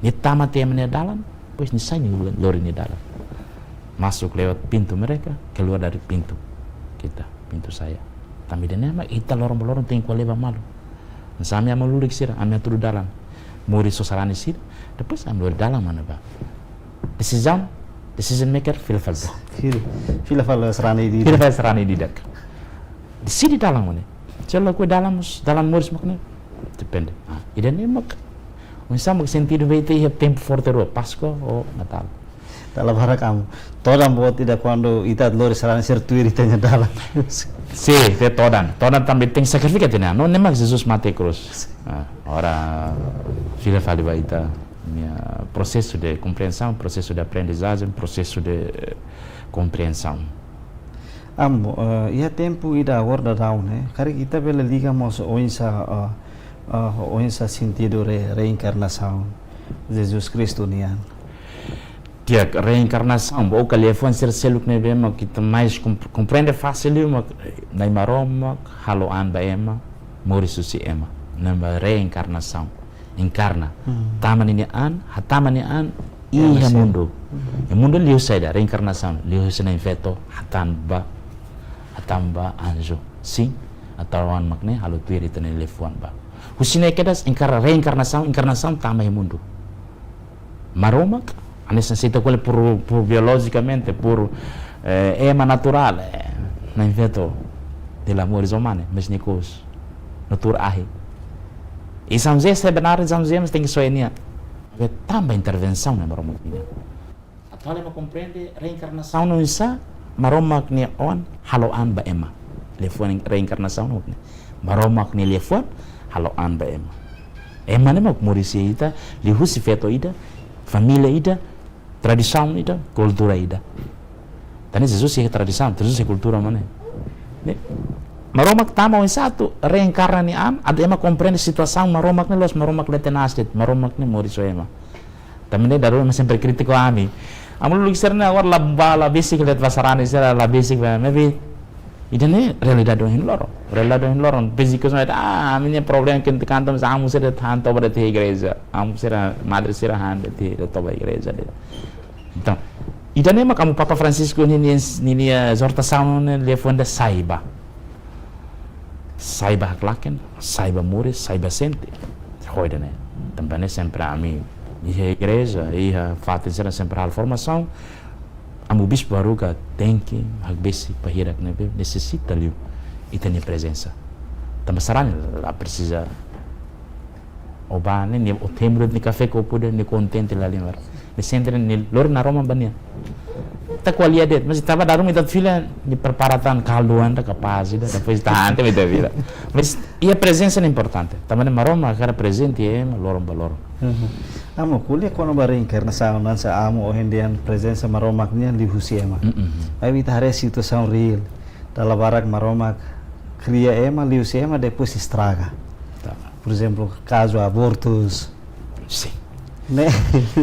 Nia tama tiha ema nia dalan, depois nia sai nia lori nia dalan. Masuk lewat pintu mereka, keluar dari pintu kita, pintu saya. Tanba ida-ne'e mak ita loron ba loron tenke ko'alia ba malu. Hanesan ami amu-lulik sira, ami hatudu dalan. Moris ho sarani sira, depois ami lori dalan mana ba. Decision, decision maker, fila fali. Fila, fila fali sarani ida-idak. Fila fali sarani ida-idak. Deside dalan mana. Se lakohi dalan mós, dalan moris mak ne'e. Depende. Ah, ida-ne'e mak. Oinsá mak sentidu ba ita iha tempu forte rua, Páskua ou Natál. Dala barak amu. Todan boot ida kuandu ita lori sarani sira tuir ita-nia dalan. Sin, ita todan. Todan tanba tenke sakrifika tiha ona. No, ne'e mak Jesus mate iha krús. Ah, ora fila fali ba ita-nia prosesu de kompriensaun, prosesu de aprendizajen, prosesu de, eh, kompriensaun. Amu, eh, iha tempu ida agora daudaun, ne'e? Karik ita bele liga mós oinsá, eh, eh, oinsá sentidu re-, reenkarnasaun Jesus Kristu nian. Di'ak, reenkarnasaun, ba ohin liafuan sira seluk ne'ebé mak ita mais komp-, komprende fasil liu mak, eh, Nai Maromak halo an ba ema, moris husi ema. Ne'e mak reenkarnasaun. Enkarna. Hmm. Tama ninia an, hatama nia an, iha mundu. Hmm. Iha mundu liuhusi saida, reenkarnasaun, liuhusi na'in-feto, hatán ba, hatán ba anju. Sin, atu halo an mak ne'e, halo tuir ita-nia liafuan ba. Husi ne'e kedas, enkarna, reenkarnasaun, enkarnasaun tama iha mundu. Maromak, hanesan se ita ko'alia por, por biolojikamente, por, eh, ema naturál, eh, na'in-feto, dala moris ho mane, mas nia kous, no tuur ahi. I São José sebenarnya São José mós tenke soe nia. Maibé tanba intervensaun Nai Maromak nian. Atu halo ema komprende reenkarnasaun oinsá, Maromak nia oan halo an ba ema. Liafuan reenkarnasaun mak ne'e. Maromak nia liafuan halo an ba ema. Ema ne'e mak moris iha ita, liuhusi feto ida, família ida, tradisaun ida, kultura ida. Tan ne'e Jesus iha tradisaun, Jesus iha kultura mak ne'e. Ne'e, Maromak tama oinsá atu reenkarna nia an, atu ema komprende situasaun Maromak ne'e loos, Maromak la tenás de'it, Maromak ne'e moris ho ema. Tanba ne'e dala ruma ema sempre krítiku ami. Amu-lulik sira ne'e agora la ba, la besik de'it ba sarani sira, la besik ba, maibé ida-ne'e realidade ohin loron. Realidade ohin loron. Besik ko sama, ah, ami-nia problema ke ente kanta, mas amu sira han toba de'it iha igreja. Amu sira, madre sira han de'it, de'it toba igreja de'it. Entaun, ida-ne'e mak amu Papa Francisco ninia, ninia, eh, ezortasaun ne'e liafuan ida sai ba. Sai ba haklaken, sai ba moris, sai ba sente. Ho ida-ne'e. Tanba ne'e sempre ami iha igreja, iha fatin sira sempre halo formasaun. Amu bispu Aruga tenke hakbesik ba hirak ne'ebé nesesita liu ita-nia prezensa. Tanba sarani la presiza. Ó ba ne'e, nia, ó temu de'it nia kafé kopu ida, nia kontente la halimar. Nia sente nia lori naroman ba nia. Ita ko'alia de'it, mas ita ba dala ruma ita fila, nia prepara tan kaldu anda kapás ida, depois ita han tiha ba ita fila. Mas iha prezensa ne'e importante. Tanba ne'e Maromak hakarak prezente iha ema loron ba loron. Mhm. Amu, ko'alia kona-ba reenkarnasaun, hanesan amu ohin dehan prezensa Maromak nian liuhusi ema. Mm-mm. Maibé ita haree situasaun reál. Dala barak Maromak kria ema, liuhusi ema, depois estraga. Tá. Por ezemplu, kazu abortus. Sin. Ne'e,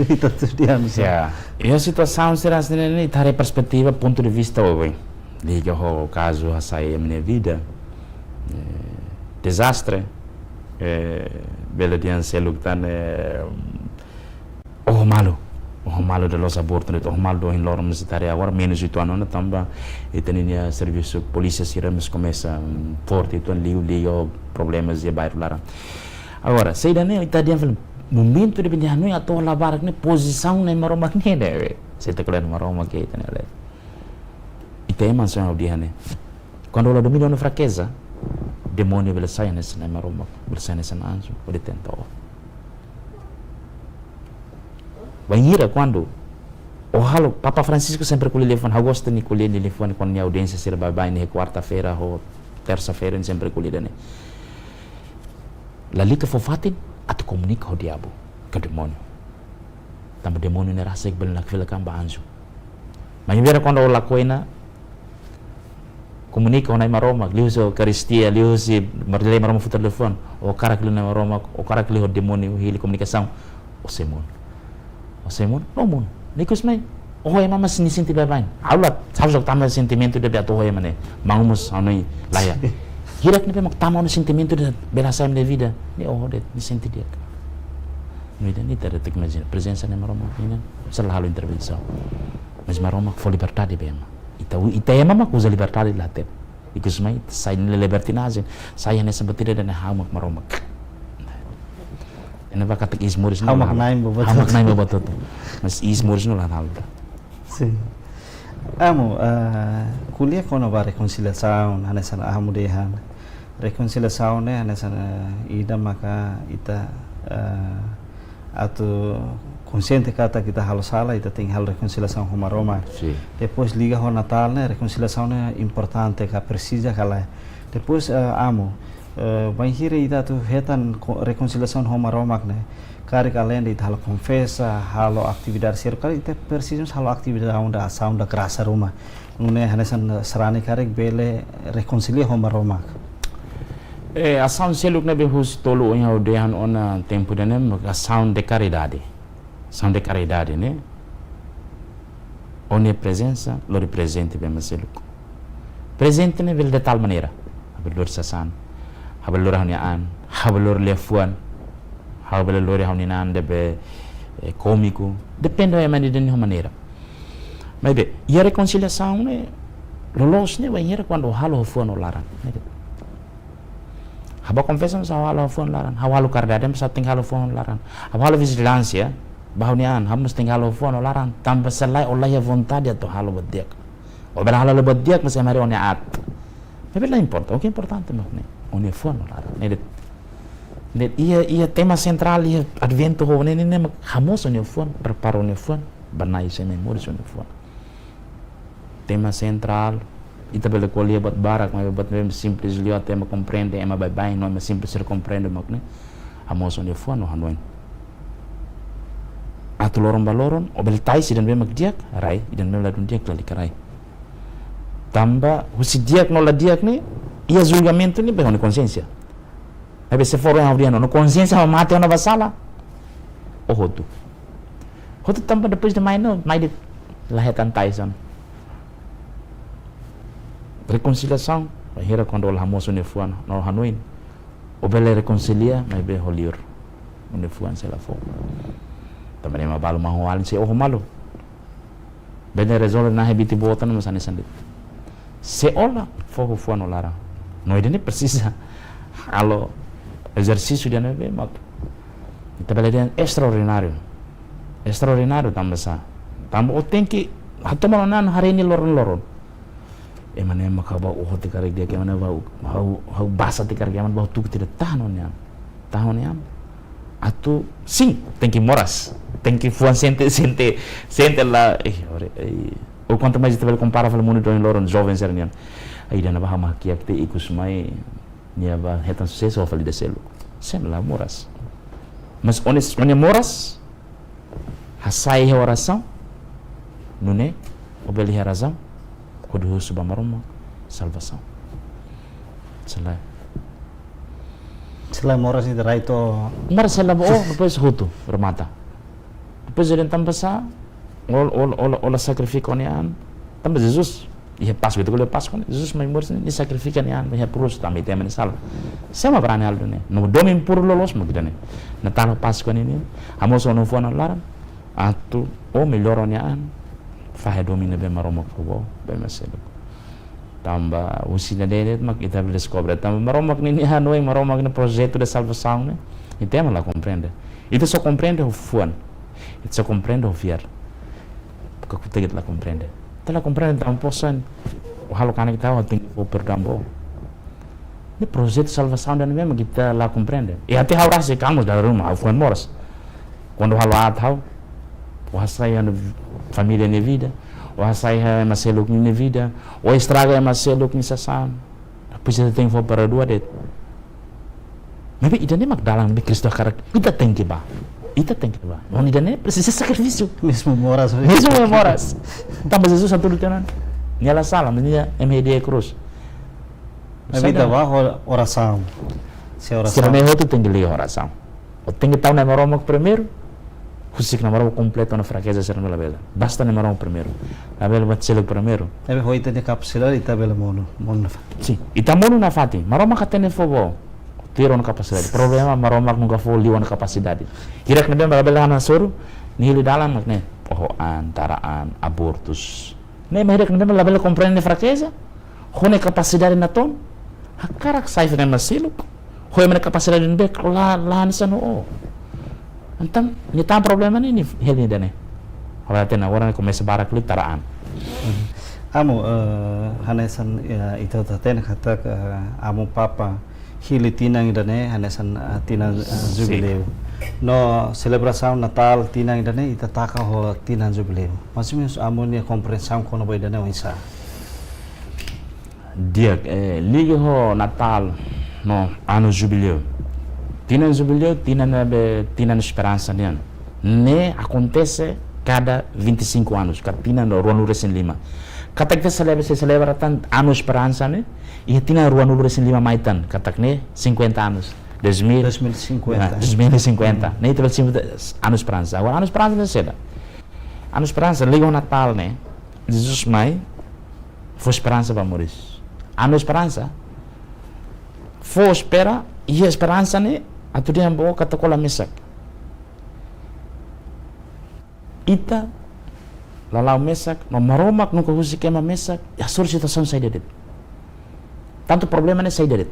ita atu dehan. Ya, iha situasaun sira hanesan ne'e, ita haree perspetiva, pontu de vista oioin. Liga ho kazu hasai ema nia vida. Eh, dezastre. Eh, bele dehan seluk tan, eh, oho malu. Oho malu dala ruma abortu, oho malu ohin loron mós ita haree agora, menus uitoan ona tanba ita-nia servisu polísia sira mós komesa, mm, forte uitoan liu, liu ho problemas iha bairru laran. Agora, saida ne'e ita dehan fali momentu de bende hanoin atu labarik ne'e pozisaun Nai Maromak nian ne'e. Se ita ko'alia Maromak ke ita-nia le. Ita ema só ha'u dehan ne'e. Kuandu ó la domina ó-nia frakeza, demóniu bele sai hanesan Nai Maromak, bele sai hanesan anju, bele tenta ó. Bainhira kuandu ó halo, Papa Francisco sempre ko'alia liafuan, ha'u gosta nia ko'alia nia liafuan kuandu nia audiénsia sira baibain iha kuarta-feira ho tersa-feira ne'e sempre ko'alia ida-ne'e. Lalika fó fatin atu komunika ho diabu, ka demóniu. Tanba demóniu ne'e rasik bele nakfila kan ba anju. Maibé kuandu o lakohi ona komunika ho Na'i Maromak, liuhusi Eukaristia, liuhusi marlei Maromak futar liafuan, o hakarak liu Na'i Maromak, o hakarak liu demóniu hili komunikasaun, o sei monu. O sei monu, no monu. Ne'e ikus mai, o ho ema mós nia sente baibain. Ha'u la, ha'u só tama sentimentu ida be atu ho ema ne'e. Maun mós ha'u-nia laiha. Hirak ne'ebé mak tama ona sentimentu ida bele hasai ema nia vida. Ne'e o ho de'it, nia sente di'ak. No ida-ne'e ita tenke imajina. Prezensa Na'i Maromak nian, sei la halo intervensaun. Mas Maromak fó liberdade ba ema. Ita u-, ita ema mak uza liberdade la hatene. Ikus mai, sai nia libertinajen, sai hanesan buat ida ne'e ha'u mak Maromak. Ne'e ba katak iis moris ha'u mak la halo. Na'in ba buat hotu. Ha'u mak na'in ba buat hotu. Mas iis moris ne'e la halo. Sin. Amu, eh, ko'alia kona-ba rekonsiliasaun, hanesan amu dehan. Rekonsiliasaun ne'e, hanesan, eh, ida maka ita, eh, atu konsiente katak ita halo sala, ita tenke halo rekonsiliasaun ho Maromak. Sin. Depois liga ho Natál ne'e, rekonsiliasaun ne'e importante ka presiza ka lae. Depois, eh, amu, eh, bainhira ita atu hetan ko-, rekonsiliasaun ho Maromak ne'e, karik aleinde ita halo konfesa, halo atividade seluk, karik ita presiza halo atividade ida asaun da grasa ruma. Nune'e hanesan sarani karik bele rekonsilia ho Maromak. Eh, asaun seluk ne'ebé husi tolu ohin ha'u dehan ona tempu ida-ne'e, asaun de karidade. Asaun de karidade ne'e. O-nia prezensa, lori prezente ba ema seluk. Prezente ne'e bele de tal maneira. Ha'u bele lori sasán. Ha'u bele lori ha'u-nia an. Ha'u bele lori liafuan. Ha'u bele lori ha'u-nia inan ne'ebé, eh, kómiku. Depende ema nia maneira. Maibé, iha rekonsiliasaun ne'e, loloos ne'e, bainhira kuandu halo ho fuan no laran. Ha'u bá konfesa mós ha'u halo ho fuan no laran. Ha'u halo karidade mós ha'u tenke halo ho fuan no laran. Ha'u halo vijilánsia ba ha'u-nia an, ha'u mós tenke halo ho fuan no laran. Tanba se lae o laiha vontade atu halo buat di'ak. O bele halo buat di'ak, mas ema haree o-nia aat. Maibé la importa, o ke importante mak ne'e o-nia fuan no laran. Ne'e de'it, ne'e de'it iha, iha tema sentrál iha Adventu ho ne'e, ne'e, ne'e mak hamoos o-nia fuan, prepara o-nia fuan, ba Na'i sei mai moris iha o-nia fuan. Tema sentrál, ita bele ko'alia buat barak, maibé buat ne'ebé simples liu atu ema komprende, ema baibain no ema simples sira komprende mak ne'e. Hamoos o-nia fuan no hanoin. Atu loron ba loron, o bele taixe ida ne'ebé mak di'ak, rai, ida ne'ebé ladún di'ak, lalika rai. Tanba, husi di'ak no la di'ak ne'e, iha julgamentu ne'e, be ho nia konsiénsia. Maibé se for yang hau dia no, no konsiénsia mak mate ona ba sala. O hotu. Hotu tanba depois de mai no, mai de'it la hetan taixa ona. Rekonsiliasaun, bainhira kuandu o la hamoos o-nia fuan, no hanoin. O bele rekonsilia, maibé ho liur. O-nia fuan sei la fó. Tanba ema balu mak ho alin sei oho malu. Bele rezolve nahe biti boot ona, mas hanesan de'it. Se o la fó ho fuan no laran. No ida-ne'e presiza halo ezersísiu ida ne'ebé mak ita bele dehan estraordináriu. Estraordináriu tanba sá? Tanba o tenke hatoman ona haree nia loron-loron. Ema ne'e mak ha'u bá oho tiha karik di'ak, ema ne'e bá ha'u, ha'u basa tiha karik, ema ne'e bá tuku tiha, tahan ona. Tahan ona. Atu, sin, tenke moras. Tenke fuan sente, sente, sente la, eh, ore, eh. Ou kuantu mais ita bele kompara fali mundu doin loron, joven sira-nian. Ai, ida-ne'e bá ha'u mak kiak tiha ikus mai, nia bá hetan susesu fali ida seluk. Sente la moras. Mas o-nia, o-nia moras, hasai iha orasaun, nune'e, o bele iha razaun, hodi husu ba Maromak salvasaun. Se lae. Se lae moras ida rai to'o. Moras sei la bá, oh, depois hotu, remata. Depois ida-ne'e tanba sá, o la, o la, o la, o la sakrifika o-nia an, tanba Jesus, iha Páskua, ita ko'alia Páskua ne'e, Jesus mai moris ne'e, nia sakrifika nia an, iha krús tanba ita ema nia salva. Sé mak brani halo ida-ne'e? No domin puru loloos mak ida-ne'e. Natál, Páskua ne'e, ne'e, hamoos o-nia fuan no laran, atu o mellora o-nia an, fahe domin ne'ebé Maromak fó ba o, ba ema seluk. Tanba husi ida-ne'e de'it mak ita bele deskobre. Tanba Maromak nia, nia hanoin, Maromak nia projetu de salvasaun ne'e, ita ema la komprende. Ita só komprende ho fuan. Ita só komprende ho fiar. Ka kuta ita la komprende. Ita la komprende tanba posan. O halo kanek ita, o tenke fó perdaun ba o. Ne'e projetu salvasaun ida ne'ebé mak ita la komprende. I até ha'u rasik kamus dala ruma, ha'u fuan moras. Kuandu halo aat ha'u, o hasai ha'u-nia família nia vida, o hasai ha'u ema seluk nia vida, o estraga ema seluk nia sasán. Depois ita tenke fó para rua de'it. Maibé ida-ne'e mak dalan ne'ebé Kristu hakarak ita tenke bá. Ita tenke bá. Maibé ida-ne'e presiza sakrifísiu. Mezmu moras. Mezmu moras. Tanba Jesus atu tenan. Nia la sala, mas nia M H D krús. Maibé ita bá ho orasaun. Se orasaun. Sira-ne'e hotu tenke liga orasaun. Ó tenke tau Nai Maromak primeiru, husik Nai Maromak kompleta ona frakeza sira-ne'e labele. Basta Nai Maromak primeiru. Labele buat seluk primeiru. Maibé ho ita-nia kapasidade ita bele monu, monu nafatin. Sin, ita monu nafatin. Maromak hatene fó ba ó. Tuir ó-nia kapasidade. Problema Maromak nunka fó liu ó-nia kapasidade. Hirak ne'ebé labele hasoru, nia hili dalan mak ne'e. Oho an, tara an, abortus. Ne'e mak hirak ne'ebé labele komprende frakeza. Ho nia kapasidade natoon, hakarak sai fene masiluk. Ho ema nia kapasidade ne'ebé la, la hanesan ó. Entaun, nia tan problema ne'e, nia hili ida-ne'e. Ha'u hatene agora ne'e komesa barak liu tara an. Amu, eh, hanesan, eh, ita hatene katak, eh, Amu Papa hili tinan ida-ne'e, hanesan, eh, tinan, eh, Sin. Jubileu. No selebrasaun Natál tinan ida-ne'e, ita taka ho tinan Jubileu. Mais ou menus Amu nia komprensaun kona-ba ida-ne'e oinsá? Di'ak, eh, liga ho Natál no Ano Jubileu. Tinan Jubileu, tinan ne'ebé, tinan esperansa nian. Ne'e akontese kada vinte e cinco anos, ka tinan ruanulu-resin-lima. Katak ita selebra, sei selebra tan Ano Esperansa ne'e, iha tinan ruanulu-resin-lima mai tan, katak ne'e cinquenta anos. Dois mil, Dois mil e cinquenta. Ah, dois mil e cinquenta. Ne'e ita bele simu Ano Esperansa. Agora, Ano Esperansa ne'e saida? Ano Esperansa, liga ho Natál ne'e, Jesus mai, fó esperansa ba moris. Ano Esperansa, fó espera, iha esperansa ne'e, atu dehan ba ó katak ó la mesak. Ita la la'o mesak, no Maromak nunka husik ema mesak, hasoru situasaun saida de'it. Tantu problema ne'e saida de'it.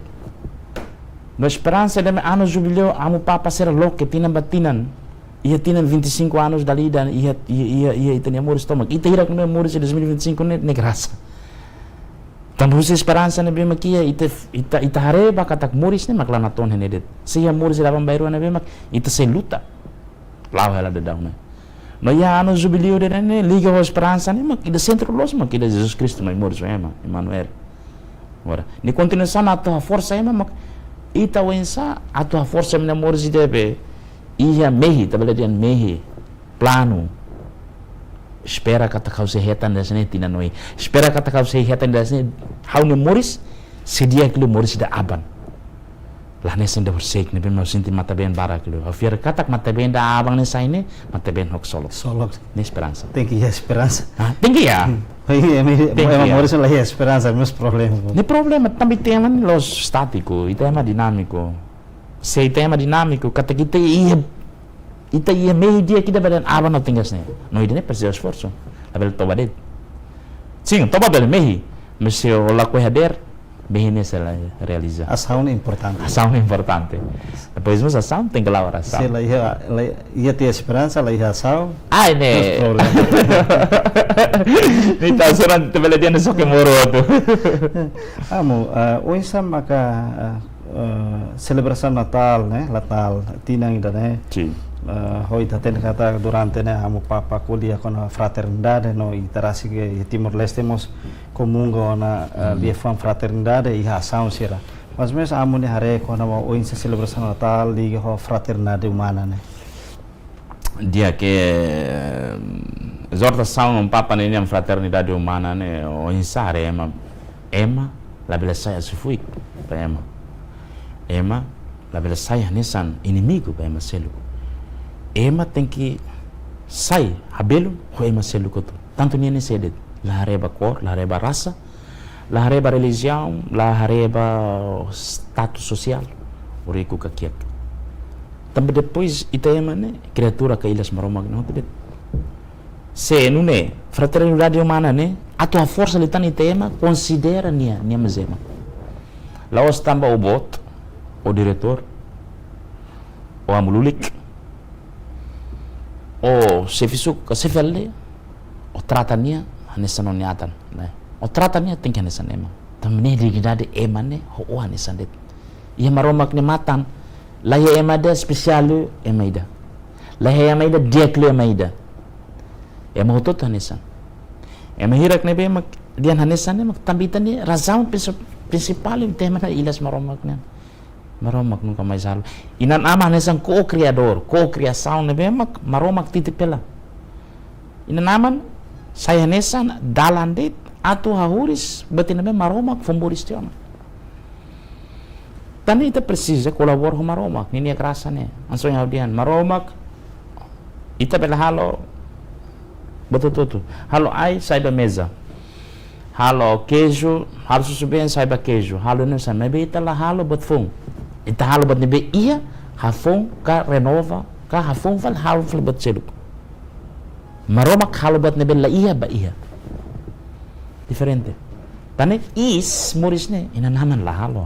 No esperansa ida-ne'e Ano Jubileu, Amu Papa sira loke tinan ba tinan. Iha tinan vinte e cinco anos dala ida, iha, iha, iha, iha ita-nia moris tomak. Ita hirak ne'e moris dois mil e vinte e cinco ne'e, ne'e grasa. Tanba husi esperansa ne'ebé mak iha, ita, ita, ita haree ba katak moris ne'e mak la natoon iha ne'e de'it. Se iha moris ida aban-bainrua ne'ebé mak, ita sei luta. La'o hela daudaun ne'e. No iha Ano Jubileu ida-ne'e, liga ho esperansa ne'e mak ida sentru loos mak ida Jesus Kristu mai moris ho ema, Emanuel. Agora, nia kontinuasaun atu haforsa ema mak ita oinsá atu haforsa ema nia moris ida be iha mehi, ita bele dehan mehi, planu. Espera katak ha'u sei hetan ida-ne'e tinan oin. Espera katak ha'u sei hetan ida-ne'e ha'u-nia moris, sei di'ak liu moris ida aban. La hanesan ida horisehik ne'ebé mak ha'u sente matan-been barak liu. Ha'u fiar katak matan-been ida aban ne'e sai ne'e, matan-been haksolok. Solok. Ne'e esperansa. Tenke iha esperansa. Ah, tenke iha. Oi, ema, Tenke ema iha. Moris la iha esperansa, mós problema. Ne'e problema, tanba ita ema ne'e la'ós estátiku, ita ema dinámiku. Se ita ema dinámiku, katak ita iha, ita iha mehi di'ak ida be dehan aban ha'u tenke hanesan ne'e. No ida-ne'e presiza esforsu. Labele toba de'it. Sin, toba bele mehi, mas se ó lakohi hadeer, mehi ne'e sei la realiza. Asaun ne'e importante. Asaun ne'e importante. Depois mós asaun tenke la'o orasaun. Se la iha, la iha tiha esperansa, la iha asaun. Ai, ne'e. Mós problema. Ne'e ita só ita bele dehan ne'e só ke moro atu. Amu, ah, oinsá maka, ah, ah, selebrasaun Natál ne'e, Natál, tinan ida-ne'e. Sin. Ah, ho ita hatene katak durante ne'e Amu Papa ko'alia kona-ba fraternidade no ita rasik iha Timor-Leste mós komunga ona, ah, liafuan fraternidade iha asaun sira. Mais ou menus Amu nia haree kona-ba oinsá selebrasaun Natál liga ho fraternidade umana ne'e. Di'ak, eh, ezortasaun Papa nian fraternidade umana ne'e, oinsá haree ema, ema labele sai hasoru fuik ba ema. Ema labele sai hanesan inimigu ba ema seluk. Ema tenke sai habelun ho ema seluk hotu. Tantu nia ne'e sé de'it, la haree ba kór, la haree ba rasa, la haree ba relijiaun, la haree ba status sosiál, riku ka kiak. Tanba depois ita ema ne'e kriatura ka ilas Maromak ne'e hotu de'it. Se nune'e fraternidade umana ne'e atu haforsa liután ita ema konsidera nia, nia mós ema. La'ós tanba ó boot, ó diretór, ó amu lulik, ó xefe suku, xefe aldeia, ó trata nia hanesan ó-nia atan, ne'e. Ó trata nia tenke hanesan ema. Tanba nia dignidade ema ne'e ho ó hanesan de'it. Iha Maromak nia matan, la iha ema ida espesiál liu ema ida. La iha ema ida di'ak liu ema ida. Ema hotu-hotu hanesan. Ema hirak ne'ebé mak dehan hanesan ne'e mak tanba ita-nia razaun pensa Prinsipál tema ne'e ilas Maromak nian. Maromak nunka mais halo. Inan-aman hanesan ko-kriadór, ko-kriasaun ne'ebé mak Maromak titip hela. Inan-aman sai hanesan dalan de'it atu hahú buat ne'ebé Maromak fó moris tiha ona. Tan ne'e ita presiza kolabora ho Maromak ninia grasa ne'e. Hanesan ha'u dehan, Maromak, ita bele halo buat hotu-hotu. Halo ai sai ba meza. Halo keju, halo susubeen sai ba keju. Halo ne'e sai, maibé ita la halo buat foun. Ita halo buat ne'ebé iha, hafoun ka renova, ka hafoun fali, halo fali buat seluk. Maromak halo buat ne'ebé la iha ba iha. Diferente. Tan ne'e iis moris ne'e, inan-aman la halo.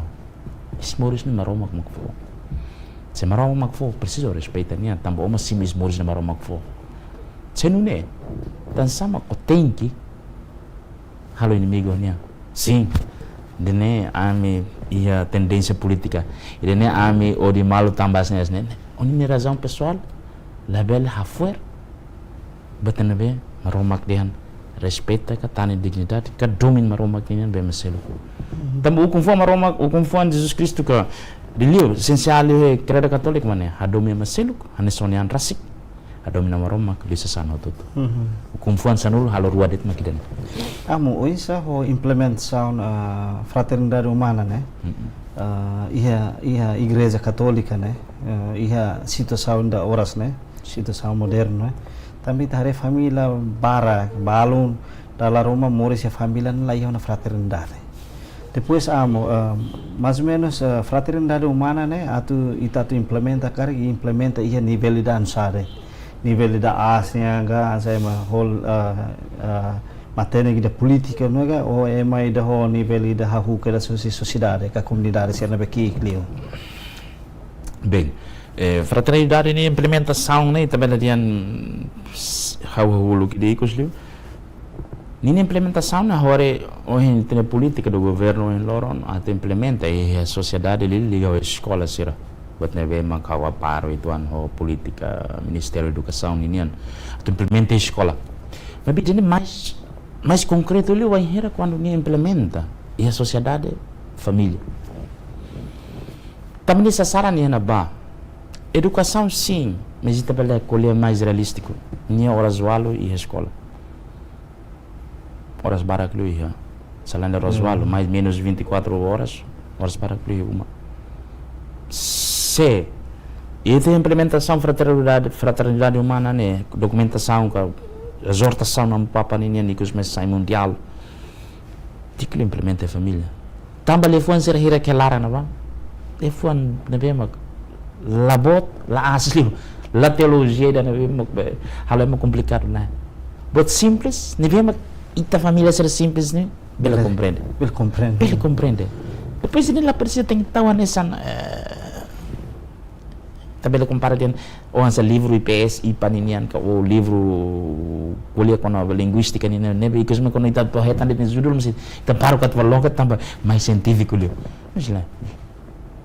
Iis moris ne'e Maromak mak fó. Se Maromak mak fó, presiza respeita nia, tanba ó mak simu iis moris ne'e Maromak fó. Se nune'e, tansá mak ó tenke halo inimigu nia. Sin. Ida-ne'e ami iha tendénsia polítika. Ida-ne'e ami odi malu tanba hanesan ne'e. Ó-nia razaun pesoál, labele hafo'er buat ne'ebé Maromak dehan, respeita ka tane dignidade, ka domin Maromak nian ba ema seluk. Tanba ukun-fuan Maromak, ukun-fuan Jesus Kristu ka, liuliu, esensiál liu iha Kredu Katólika mak ne'e, hadomi ema seluk hanesan ó-nia an rasik, hadomi Maromak liu sasán hotu-hotu. Ukun-fuan sanulu halo rua de'it mak ida-ne'e. Amu, oinsá ho implementasaun, ah, fraternidade umana ne'e? Ah, iha, iha Igreja Katólika ne'e, ah, iha situasaun ida oras ne'e, situasaun modernu ne'e. Tanba ita haree família barak, balun, dala ruma moris iha família ne'e la iha ona fraternidade. Depois Amu, ah, mais ou menus, ah, fraternidade umana ne'e, atu ita atu implementa karik, implementa iha nivel ida oinsá de'it? Nivel ida aas nian ka, hanesan ema ho, ah, ah, matenek ida polítika ne'e ka, ou ema ida ho nivel ida hahú kedas husi sosiedade ka komunidade sira ne'ebé ki'ik liu? Bem, eh, fraternidade nia implementasaun ne'e, ita bele dehan, s-, ha'u hahú uluk ida ikus liu. Ninia implementasaun ne'e agora, ohin ita-nia polítika do governu ohin loron atu implementa iha sosiedade liuliu iha eskola sira. Buat ne'ebé mak ha'u hapara uitoan ho polítika Ministériu Edukasaun ninian atu implementa iha eskola. Maibé ida-ne'e mais, mais konkretu liu wainhira kuandu nia implementa iha sosiedade, família. Tanba nia sasaran iha ne'ebá. Edukasaun sin, mas ita bele ko'alia mais realístiku. Nia oras ualu iha eskola. Oras barak liu iha. Selain oras ualu, mais menus vinte e quatro horas, oras barak liu iha uma. Se ita implementasaun fraternidade, fraternidade umana ne'e, dokumentasaun ka ezortasaun Amu Papa ninian ikus mai sai mundiál, tenke implementa iha família. Tanba liafuan sira hirak iha laran ne'ebá, liafuan ne'ebé mak la boot, la aas liu, la teolojia ida ne'ebé mak be, halo ema komplikadu ne'e. Buat simples, ne'ebé mak ita família sira simples ne'e bele komprende. Bele komprende. Bele komprende. Depois ne'e la presiza tenke tau hanesan, eh, ita bele kompara dehan, ou hanesan livru I P S, I P A ninian ka, ou livru ko'alia kona-ba linguístika ninian, ne'ebé ikus mai kuandu ita atu hetan de'it nia judul, mas ita baru atu bá loke tanba mais sientífiku liu. Mas la.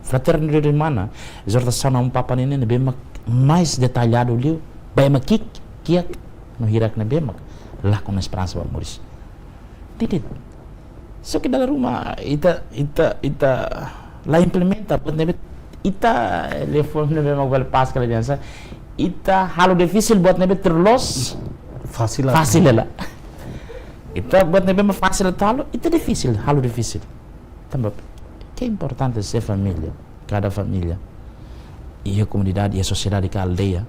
Fraternidade umana, ezortasaun Amu Papa ninian ne'ebé mak mais detalladu liu, ba ema ki'ik, kiak, no hirak ne'ebé mak lakon esperansa ba moris. Tidak. Só ke dala ruma ita, ita, ita la implementa, buat ne'ebé ita, liafuan ne'ebé mak bele pas kala jansa, ita halo difisil buat ne'ebé terus fasil hela. Fasil hela. Ita buat ne'ebé mak fasil halo, ita difisil, halo difisil. Tanba ke importante se família, kada família, iha komunidade, iha sosiedade ka aldeia,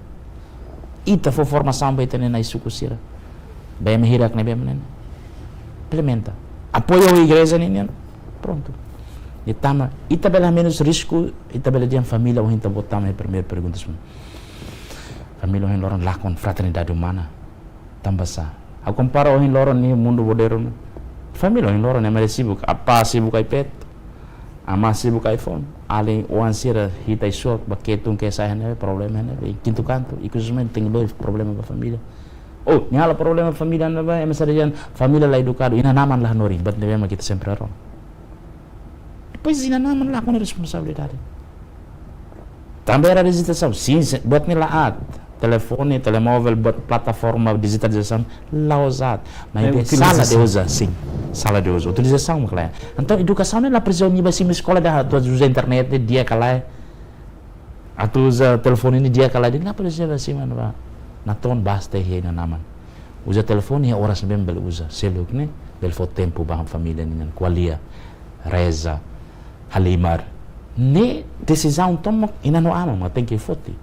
ita fó formasaun ba ita-nia nai suku sira. Ba ema hirak ne'ebé mak ne'e implementa. Apoiu igreja ninian, prontu. Ita tama, ita bele menus risku, ita bele dehan família, ohin ita-boot tama iha primeiru pergunta semua. Família ohin loron lakon fraternidade umana. Tanba sá? Ha'u kompara ohin loron nia mundu modernu. Família ohin loron ema sibuk, apá sibuk iPad, amá sibuk iPhone. Alin oan sira hitai suat ba ketun ke sai ne'e problema ne'e. Kintu kantu, ikus mai tenke lori problema ba família. Oh, nia halo problema família ne'ebá, ema sira dehan família la edukadu, inan-aman la hanorin, buat ne'ebé mak ita sempre rona. Depois inan-aman lakon responsabilidade. Tanba era rezitasaun, sin, se, buat ne'e la aat. telefone, telemóvel, buat plataforma dijitalizasaun, la ousada. Maibé sala de uza, sin. Sala de uza. Utilizasaun mak lae. Entaun edukasaun ne'e la presiza nia bá simu eskola atu uza internet ne'e di'ak ka lae, atu uza telefone ne'e di'ak ka lae, la presiza bá simu, mano, bá. Natoon basta iha inan-aman. Uza telefone iha oras ne'ebé bele uza. Seluk ne'e bele fó tempu ba família ninian, ko'alia, reza, halimar. Ne'e desizaun tomak inan no aman mak tenke foti.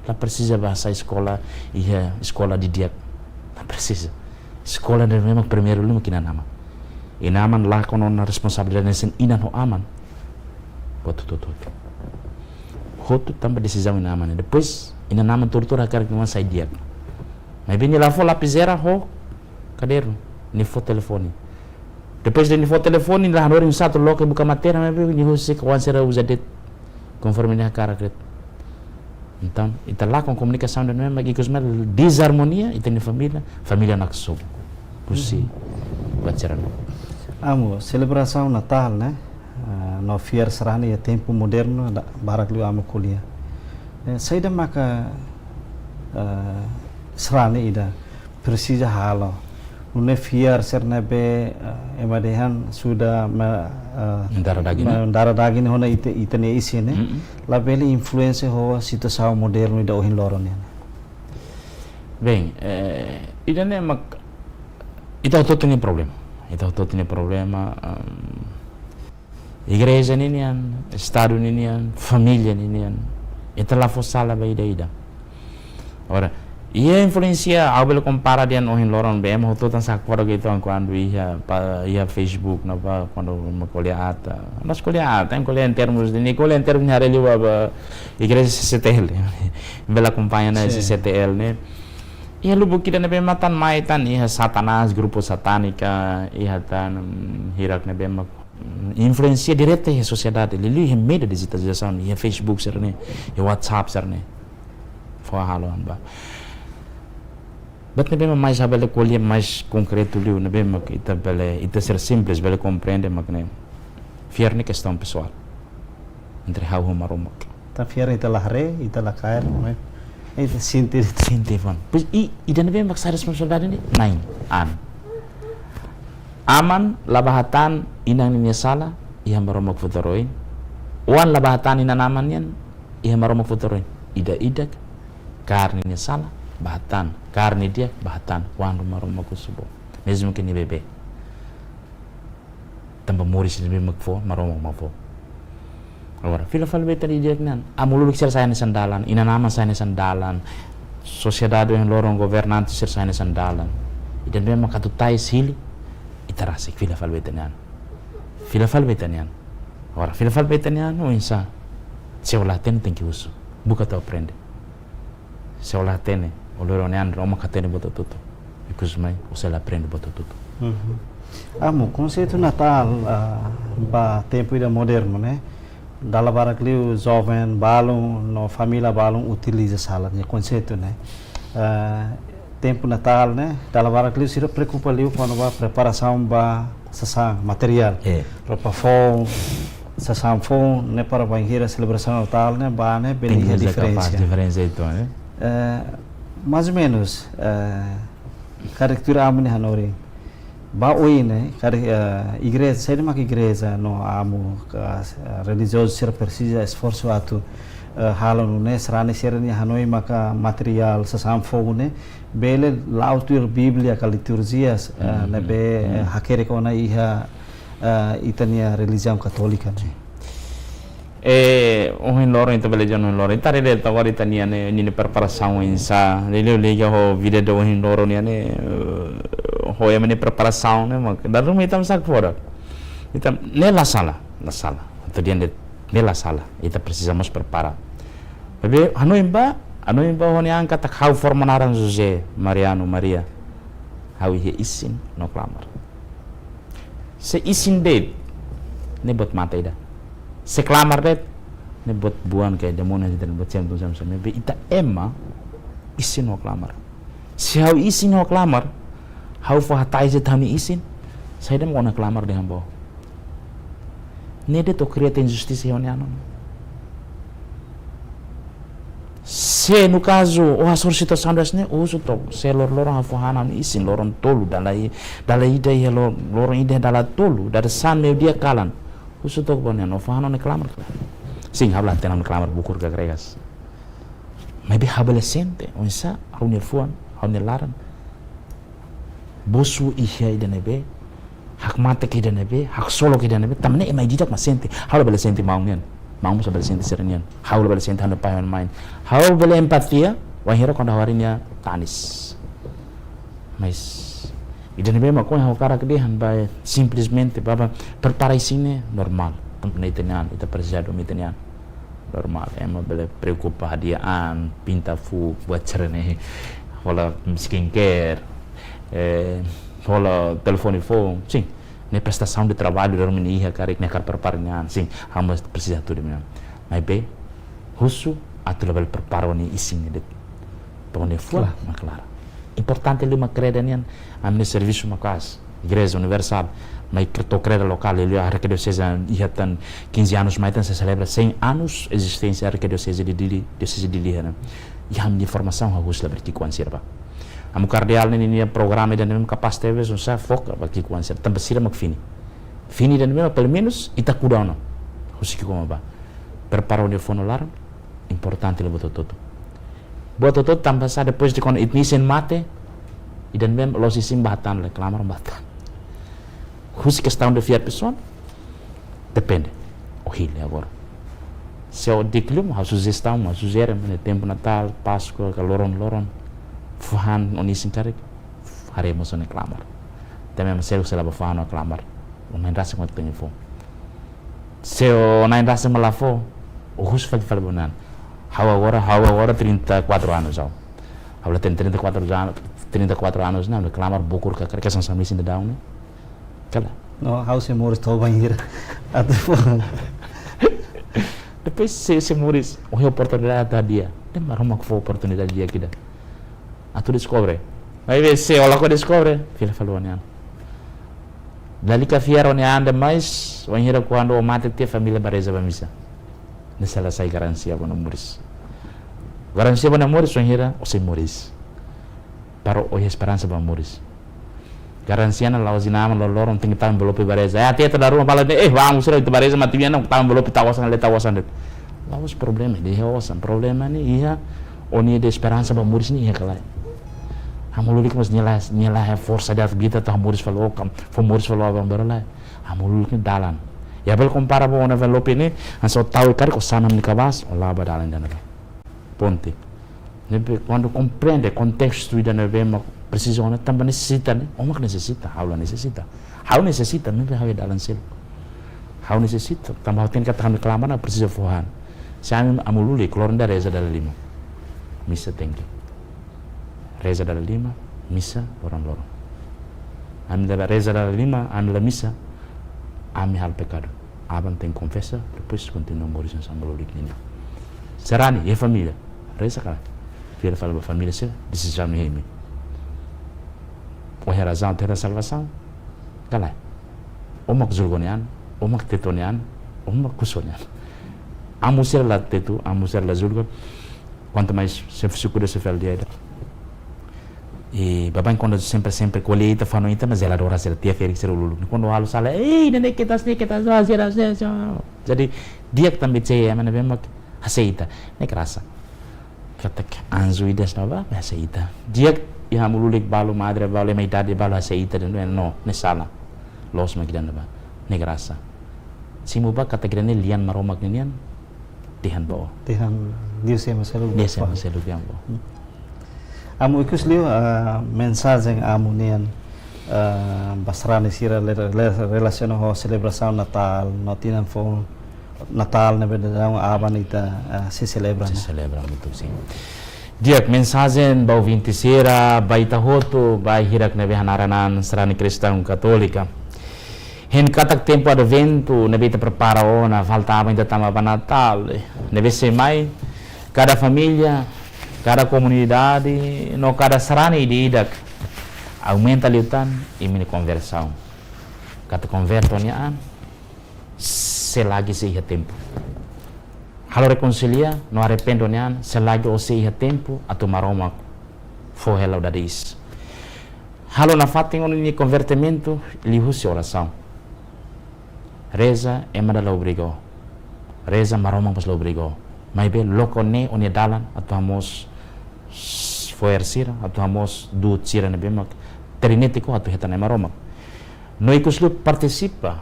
La presiza bá hasai eskola iha eskola didi'ak. La presiza. Eskola ne'e memang primeiru liu mak inan-aman. Inan-aman lakon ona responsabilidade hanesan inan ho aman. Buat hotu-hotu. Hotu tanba desizaun inan-aman. Depois inan-aman tuur-tuur hakarak nia oan sai di'ak. Maibé nia la fó lapizeira ho kadernu, nia fó telefone. Depois de nia fó telefone, nia la hanorin satu loke buka matéria, maibé nia husik oan sira uza de'it konforme nia hakarak de'it. Entaun, ita lakon komunikasaun ida-ne'e mak ikus mai dezarmonia iha ita-nia família, família naksobu. Husi buat sira-ne'e. Amu, selebrasaun Natál ne'e, ah, no fiar sarani iha tempu modernu, da-, barak liu amu ko'alia. Eh, saida maka, eh, sarani ida presiza halo. Nune'e fiar sira ne'ebé, eh, ema dehan sudah me-, eh, mendarah daging, me-, mendarah daging ona ita, ita-nia isin ne'e. Mm-mm. Labele influensia ho situasaun modernu ida ohin loron nian. Bem, eh, ida-ne'e mak, ita hotu-hotu iha problema. Ita hotu-hotu iha problema, ehm, igreja ninian, estadu ninian, família ninian. Ita la fó sala ba ida-idak. Agora, iha influénsia, ha'u bele kompara dehan ohin loron, bem, hotu-hotu sá fora ke itu kuandu iha, pa, iha Facebook, no ba, kuandu ema ko'alia ata. Mas ko'alia ata, ema ko'alia em termos de, nia ko'alia em termos de haree liu ba, ba, igreja C C T L. Bele akompaña ona sin. C C T L ne'e. Iha lubuk ida ne'ebé mak tan mai tan, iha Satanás, grupu satánika, iha tan, mm, hirak ne'ebé mak influénsia direta iha sosiedade, liuliu iha média dijitalizasaun, iha Facebook sira-ne'e, iha WhatsApp sira-ne'e. Fó halo an ba. Buat ne'ebé mak mais ha'u bele ko'alia mais konkretu liu, ne'ebé mak ita bele, ita ser simples, bele komprende mak ne'e. Fiar ne'e kestaun pesoál entre ha'u ho Maromak. Tanba fiar ita la haree, ita la kaer, ne'e. Ita sente. Sente, fa'an. Pois, i, ida ne'ebé mak sai responsabilidade ne'e, na'in, an. Aman la bá hatán inan ninia sala iha Maromak fó tuir oin. Oan la bá hatán inan-aman nian iha Maromak fó tuir oin. Ida-idak kaer ninia sala, bá hatán. Kaer nia di'ak, bá hatán. Oan, Maromak husu ba ó. Mezmu ke nia bebé. Tanba moris ne'ebé mak fó, Maromak mak fó. Agora, fila fali ba ita-nia di'ak nian. Amu luluk sira sai hanesan dalan, inan-aman sai hanesan dalan, sosiedade ohin loron, governante sira sai hanesan dalan. Ida ne'ebé mak atu tais hili, ita rasik fila fali ba ita-nia an. Fila fali ba ita-nia an. Agora, fila fali ba ita-nia an, oinsá? Se ó la hatene tenke husu. Buka atu aprende. Se ó la hatene, ó lori ó-nia an, ó mak hatene buat hotu-hotu. Ikus mai, ó sei la aprende buat hotu-hotu. Mhm. Amu, konseitu Natál, ah, ba tempu ida modernu, ne'e? Dala barak liu joven balun, no família balun utiliza sala, ne'e konseitu, ne'e? Ah, tempu Natál, ne'e? Dala barak liu sira preokupa liu kona-ba preparasaun ba sasán, materiál. Eh. Roupa foun, sasán foun, ne'e para bainhira selebrasaun Natál, ne'e, ba, ne'e, bele iha diferensa. Diferensa itu, eh? Eh, mais ou menos, eh, karik tuir amu nia hanorin. Ba oin ne'e, karik, eh, igreja, saida maka igreja no amu, ka, eh, relijiozu sira presiza esforsu atu, eh, halo nune'e sarani sira-nia hanoin maka materiál sasán foun ne'e bele la'o tuir Bíblia ka liturjia, eh, ne'ebé, eh, hakerek ona iha, eh, ita-nia relijiaun katólika ne'e. Eh, ohin loron, ita bele dehan ohin loron. Ita haree de'it agora ita-nia ne'e, ninia preparasaun oinsá. Liuliu liga ho vida de ohin loron nian ne'e, eh, ho ema nia preparasaun ne'e, mak dala ruma ita mesak fora. Ita, ne'e la sala, la sala. Atu dehan de'it, ne'e la sala. Ita presiza mós prepara. Maibé, hanoin ba, hanoin ba ho nia an katak ha'u forma naran José Mariano Maria. Ha'u iha isin no klamar. Se isin de'it, ne'e buat mate ida. Se klamar de'it, ne'e buat buan ka demóniu, ita buat sem, sem, sem. Maibé ita ema isin no klamar. Se ha'u isin no klamar, ha'u fó hatais de'it ha'u-nia isin, saida mak ó-nia klamar dehan ba ó? Ne'e de'it ó kria injustisa iha ó-nia an. Se no kazu, ó hasoru situasaun ida hanesan ne'e, ó husu took. Se lor-, loron ha'u fó han ha'u-nia isin, loron tolu, dala i-, dala ida iha lo-, loron ida dala tolu, dala sanulu meiudia kalan. Ó husu took ba ó-nian, ó fó han ó-nia klamar ka lae? Sin, ha'u la hatene ha'u-nia klamar bukur ka gregas. Maibé ha'u bele sente, oinsá, ha'u-nia fuan, ha'u-nia laran. Bosu iha ida ne'ebé, hakmatek ida ne'ebé, haksolok ida ne'ebé, tanba ne'e ema ida-idak mak sente. Ha'u la bele sente maun nian. Maun mós la bele sente sira-nian. Ha'u la bele sente ha'u-nia pai, ha'u-nia mãe. Ha'u bele empatia, wainhira kuandu ha'u haree nia tanis. Mas, ida ne'ebé mak ohin ha'u hakarak dehan ba, simplesmente, bá, bá, prepara isin ne'e normál. Tanba ne'e ita-nian, ita presiza domin ita-nian. Normál, ema bele preokupa hadi'a an, pinta fuuk, buat sira-ne'e, hola skincare, eh, hola telefone foun, sin. Ne'e prestasaun de traballu ida ruma nia iha karik, nia hakarak prepara nia an, sin. Ha'u mós presiza tuir ida-ne'e. Maibé, husu atu labele prepara ó-nia isin ne'e de'it. Para ó-nia fuan, klaru, mak klaru. Importante liu mak kreda nian, ami-nia servisu maka'as. Igreja Universál, mai kre-, to'o kreda lokál, liuliu Arkidioseze iha tan quinze anos mai tan sei selebra cem anos ezisténsia Arkidioseze de Dili, Dioseze de Dili, ne'e. Iha ami-nia formasaun ha'u husu labele ki'ikoan sira bá. Amu kardeál ne'e ninia programa ida ne'ebé kapás tebes, oinsá foka ba ki'ikoan sira, tanba sira mak fini. Fini ida ne'ebé, pelumenus, ita kuda ona. Husi ki'ikoan bá. Prepara ó-nia fuan no laran, importante liu buat hotu-hotu. Buat hotu-hotu tanba sá, depois de kuandu ita-nia isin mate, ida ne'ebé la'ós isin bá hatán, la klamar bá hatán. Husi kestaun de fiar pesoál, depende. Ó hili agora. Se ó di'ak liu, ha'u sujestaun, ha'u sujere, ne'e tempu Natál, Páskua, ka loron-loron, fó han ó-nia isin karik, haree mós ó-nia klamar. Tanba ema seluk sei la bá fó han ó klamar. Ó na'in rasik mak tenke fó. Se ó na'in rasik mak la fó, ó husu fali, fali ba ó-nia an. Ha'u agora, ha'u agora trinta e quatro anos ha'u. Ha'u la hatene trinta e quatro anos, trinta e quatro anos ne'e, ha'u klamar bukur ka, ka, ka hanesan isin daudaun ne'e. Ka lae? No, ha'u sei moris to'o bainhira. Atu fó. Depois sei, sei moris, ó iha oportunidade atu hadi'a. Ne'e Maromak fó oportunidade di'ak ida atu deskobre. Maibé se ó lakohi deskobre, fila fali ba ó-nia an. Lalika fiar ó-nia an demais, wainhira kuandu ó mate tiha família bá reza bá misa. Ne'e sei la sai garantia ba ó-nia moris. Garantia ba ó-nia moris, wainhira ó sei moris. Para ó iha esperansa ba moris. Garantia ne'e la'ós inan-aman loron-loron tenke tau envelope bá reza. Eh, até ita dala ruma fala, eh, vamos, sira ita bá reza, mate bian, tau envelope, tau osan, lee tau osan de'it. La'ós problema ida iha osan. Problema ne'e iha, ó-nia esperansa ba moris ne'e iha ka lae. Amu Lulik mós nia la, nia la iha forsa ida atu grita atu moris fali ó, kam, fó moris fali ó, aban-bainrua lae. Amu Lulik ne'e dalan. Ita bele kompara ba ó-nia envelope ne'e, hanesan ó tau karik ó sana nia kabaas, ó la'o ba dalan ida-ne'ebá. Ponte. Ne'ebé kuandu komprende kontestu ida ne'ebé mak presiza ó-nia, tanba nesesita ne'e, ó mak nesesita, ha'u la nesesita. Ha'u nesesita, maibé ha'u iha dalan seluk. Ha'u nesesita, tanba ha'u tenke katak ha'u-nia klamar ne'e presiza fó han. Se ami Amu Lulik, loron ida reza dala lima. Misa tenke. Reza dala lima, misa loron-loron. Ami la reza dala lima, ami la misa, ami halo pekadu. Aban tenke konfesa, depois kontinua moris hanesan Amu Lulik nian. Sarani, iha família. Reza ka lae? Fila fali ba família sira, desizaun ne'e imi. Ó iha razaun atu hetan salvasaun ka lae? Ó mak julga ó-nia an, ó mak tetu ó-nia an, ó mak husu ó-nia an. Amu sira la tetu, amu sira la julga. Kuantu mais xefe suku de xefe aldeia ida. I baibain kuandu sempre, sempre ko'alia ita, fanu ita, mas zeladora sira, tia ferik sira ululuk. Kuandu halo sala, ei, ne'e, ne'e kedas, ne'e kedas, ah, sira, sira, sira. Jadi, di'ak tanba C M ne'ebé mak aseita, ne'e grasa. Katak anju ida hanesan ne'ebá, aseita. Di'ak iha Amu Lulik balu, madre balu, ema idade balu aseita, no, ne'e sala. Loos mak ida-ne'ebá, ne'e grasa. Simu bá katak ida-ne'e lian Maromak ninian, dehan ba ó. Dehan Dios ema seluk. Dios ema seluk dehan ba ó. Hmm. Amu, ikus liu, ah, mensajen Amu nian, ah, ba sarani sira le-, le-, relasiona ho selebrasaun Natál, no tinan foun Natál ne'ebé daudaun aban ita, ah, sei selebra, sei ne'e. Selebra, betul, sin. Di'ak, mensajen ba ouvinte sira, ba ita hotu, ba hirak ne'ebé hanaran an sarani kristaun katólika. Hein katak tempu Adventu ne'ebé ita prepara ona, falta aban ita tama ba Natál. Ne'ebé sei mai, kada família, kada komunidade, no kada sarani ida-idak aumenta liután imi-nia konversaun. Katak konverte ó-nia an, se lagi sei iha tempu. Halo rekonsilia no arrepende nian, selagi ó sei iha tempu atu Maromak fó hela ó dada iis. Halo nafatin ó-nia konvertimentu liuhusi orasaun. Reza ema dala obriga ó. Reza Maromak mós la obriga ó. Maibé loke ne'e ó-nia dalan atu hamoos fo'er sira, atu hamoos du'ut sira ne'ebé mak terinete ko atu hetan Nai Maromak. No ikus liu partisipa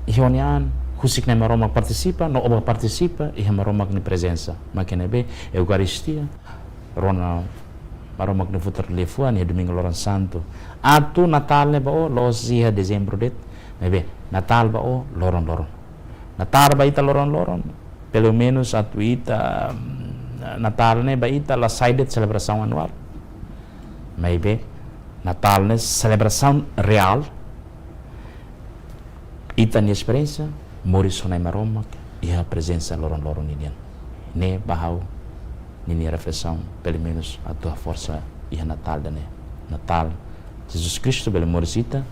iha ó-nia an, husik Nai Maromak partisipa, no ó bá partisipa iha Maromak nia prezensa. Mak ne'ebé Eukaristia, rona Maromak nia futar liafuan iha Domingu Loron Santu. Atu Natál ne'e ba ó, la'ós iha Dezembru de'it, maibé Natál ba ó loron-loron. Natál ba ita loron-loron, pelumenus atu ita, mm, Natál ne'e ba ita la sai de'it selebrasaun anuál. Maibé Natál ne'e selebrasaun reál, ita-nia esperiénsia moris ho Nai Maromak iha prezensa loron-loron ninian. Ne'e ba ha'u ninia reflesaun, pelumenus atu haforsa iha Natál ida-ne'e. Natál, Jesus Kristu bele moris ita,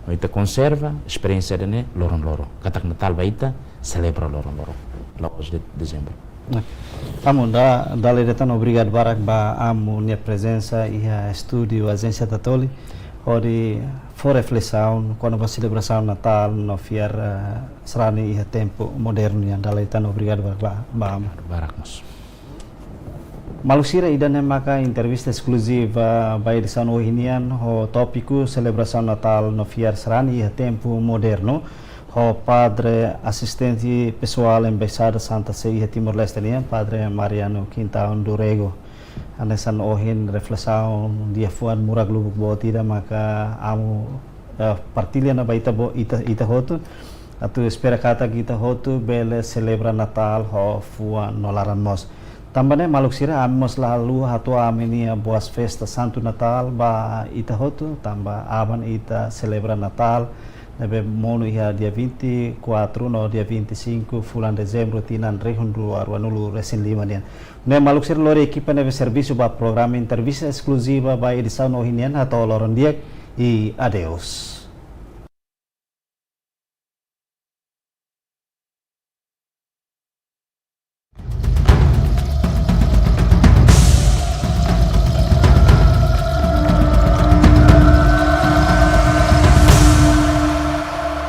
no ita konserva esperiénsia ida-ne'e loron-loron. Katak Natál ba ita selebra loron-loron, la'ós de'it Dezembru. Amu, da, dala ida tan obrigadu barak ba Amu nia prezensa iha estúdiu Ajénsia Tatoli, hodi fó reflesaun kona-ba selebrasaun Natál no fiar, eh, sarani iha tempu modernu nian. Dala ida tan obrigadu barak ba, ba Amu. Barak mós. Maluk sira, ida-ne'e maka entrevista eskluziva ba edisaun ohin nian ho tópiku selebrasaun Natál no fiar sarani iha tempu modernu, ho Padre Asistente Pesoál Embaixada Santa Sé iha Timor-Leste nian, Padre Mariano Quintão do Rego. Hanesan ohin reflesaun liafuan murak lubuk boot ida maka Amu, eh, partilla ona ba ita bo-, ita, ita hotu. Atu espera katak ita hotu bele selebra Natál ho fuan no laran moos. Tanba ne'e maluk sira, ami mós la haluha hato'o ami-nia boas festas Santu Natál ba ita hotu, tanba aban ita selebra Natál, ne'ebé monu iha dia vinte e quatro no dia vinte e cinco fulan Dezembru tinan rihun rua ruanulu resin lima nian. Ne'e maluk sira, lori ekipa ne'ebé servisu ba programa entrevista eskluziva ba edisaun ohin nian, hato'o loron di'ak i adeus.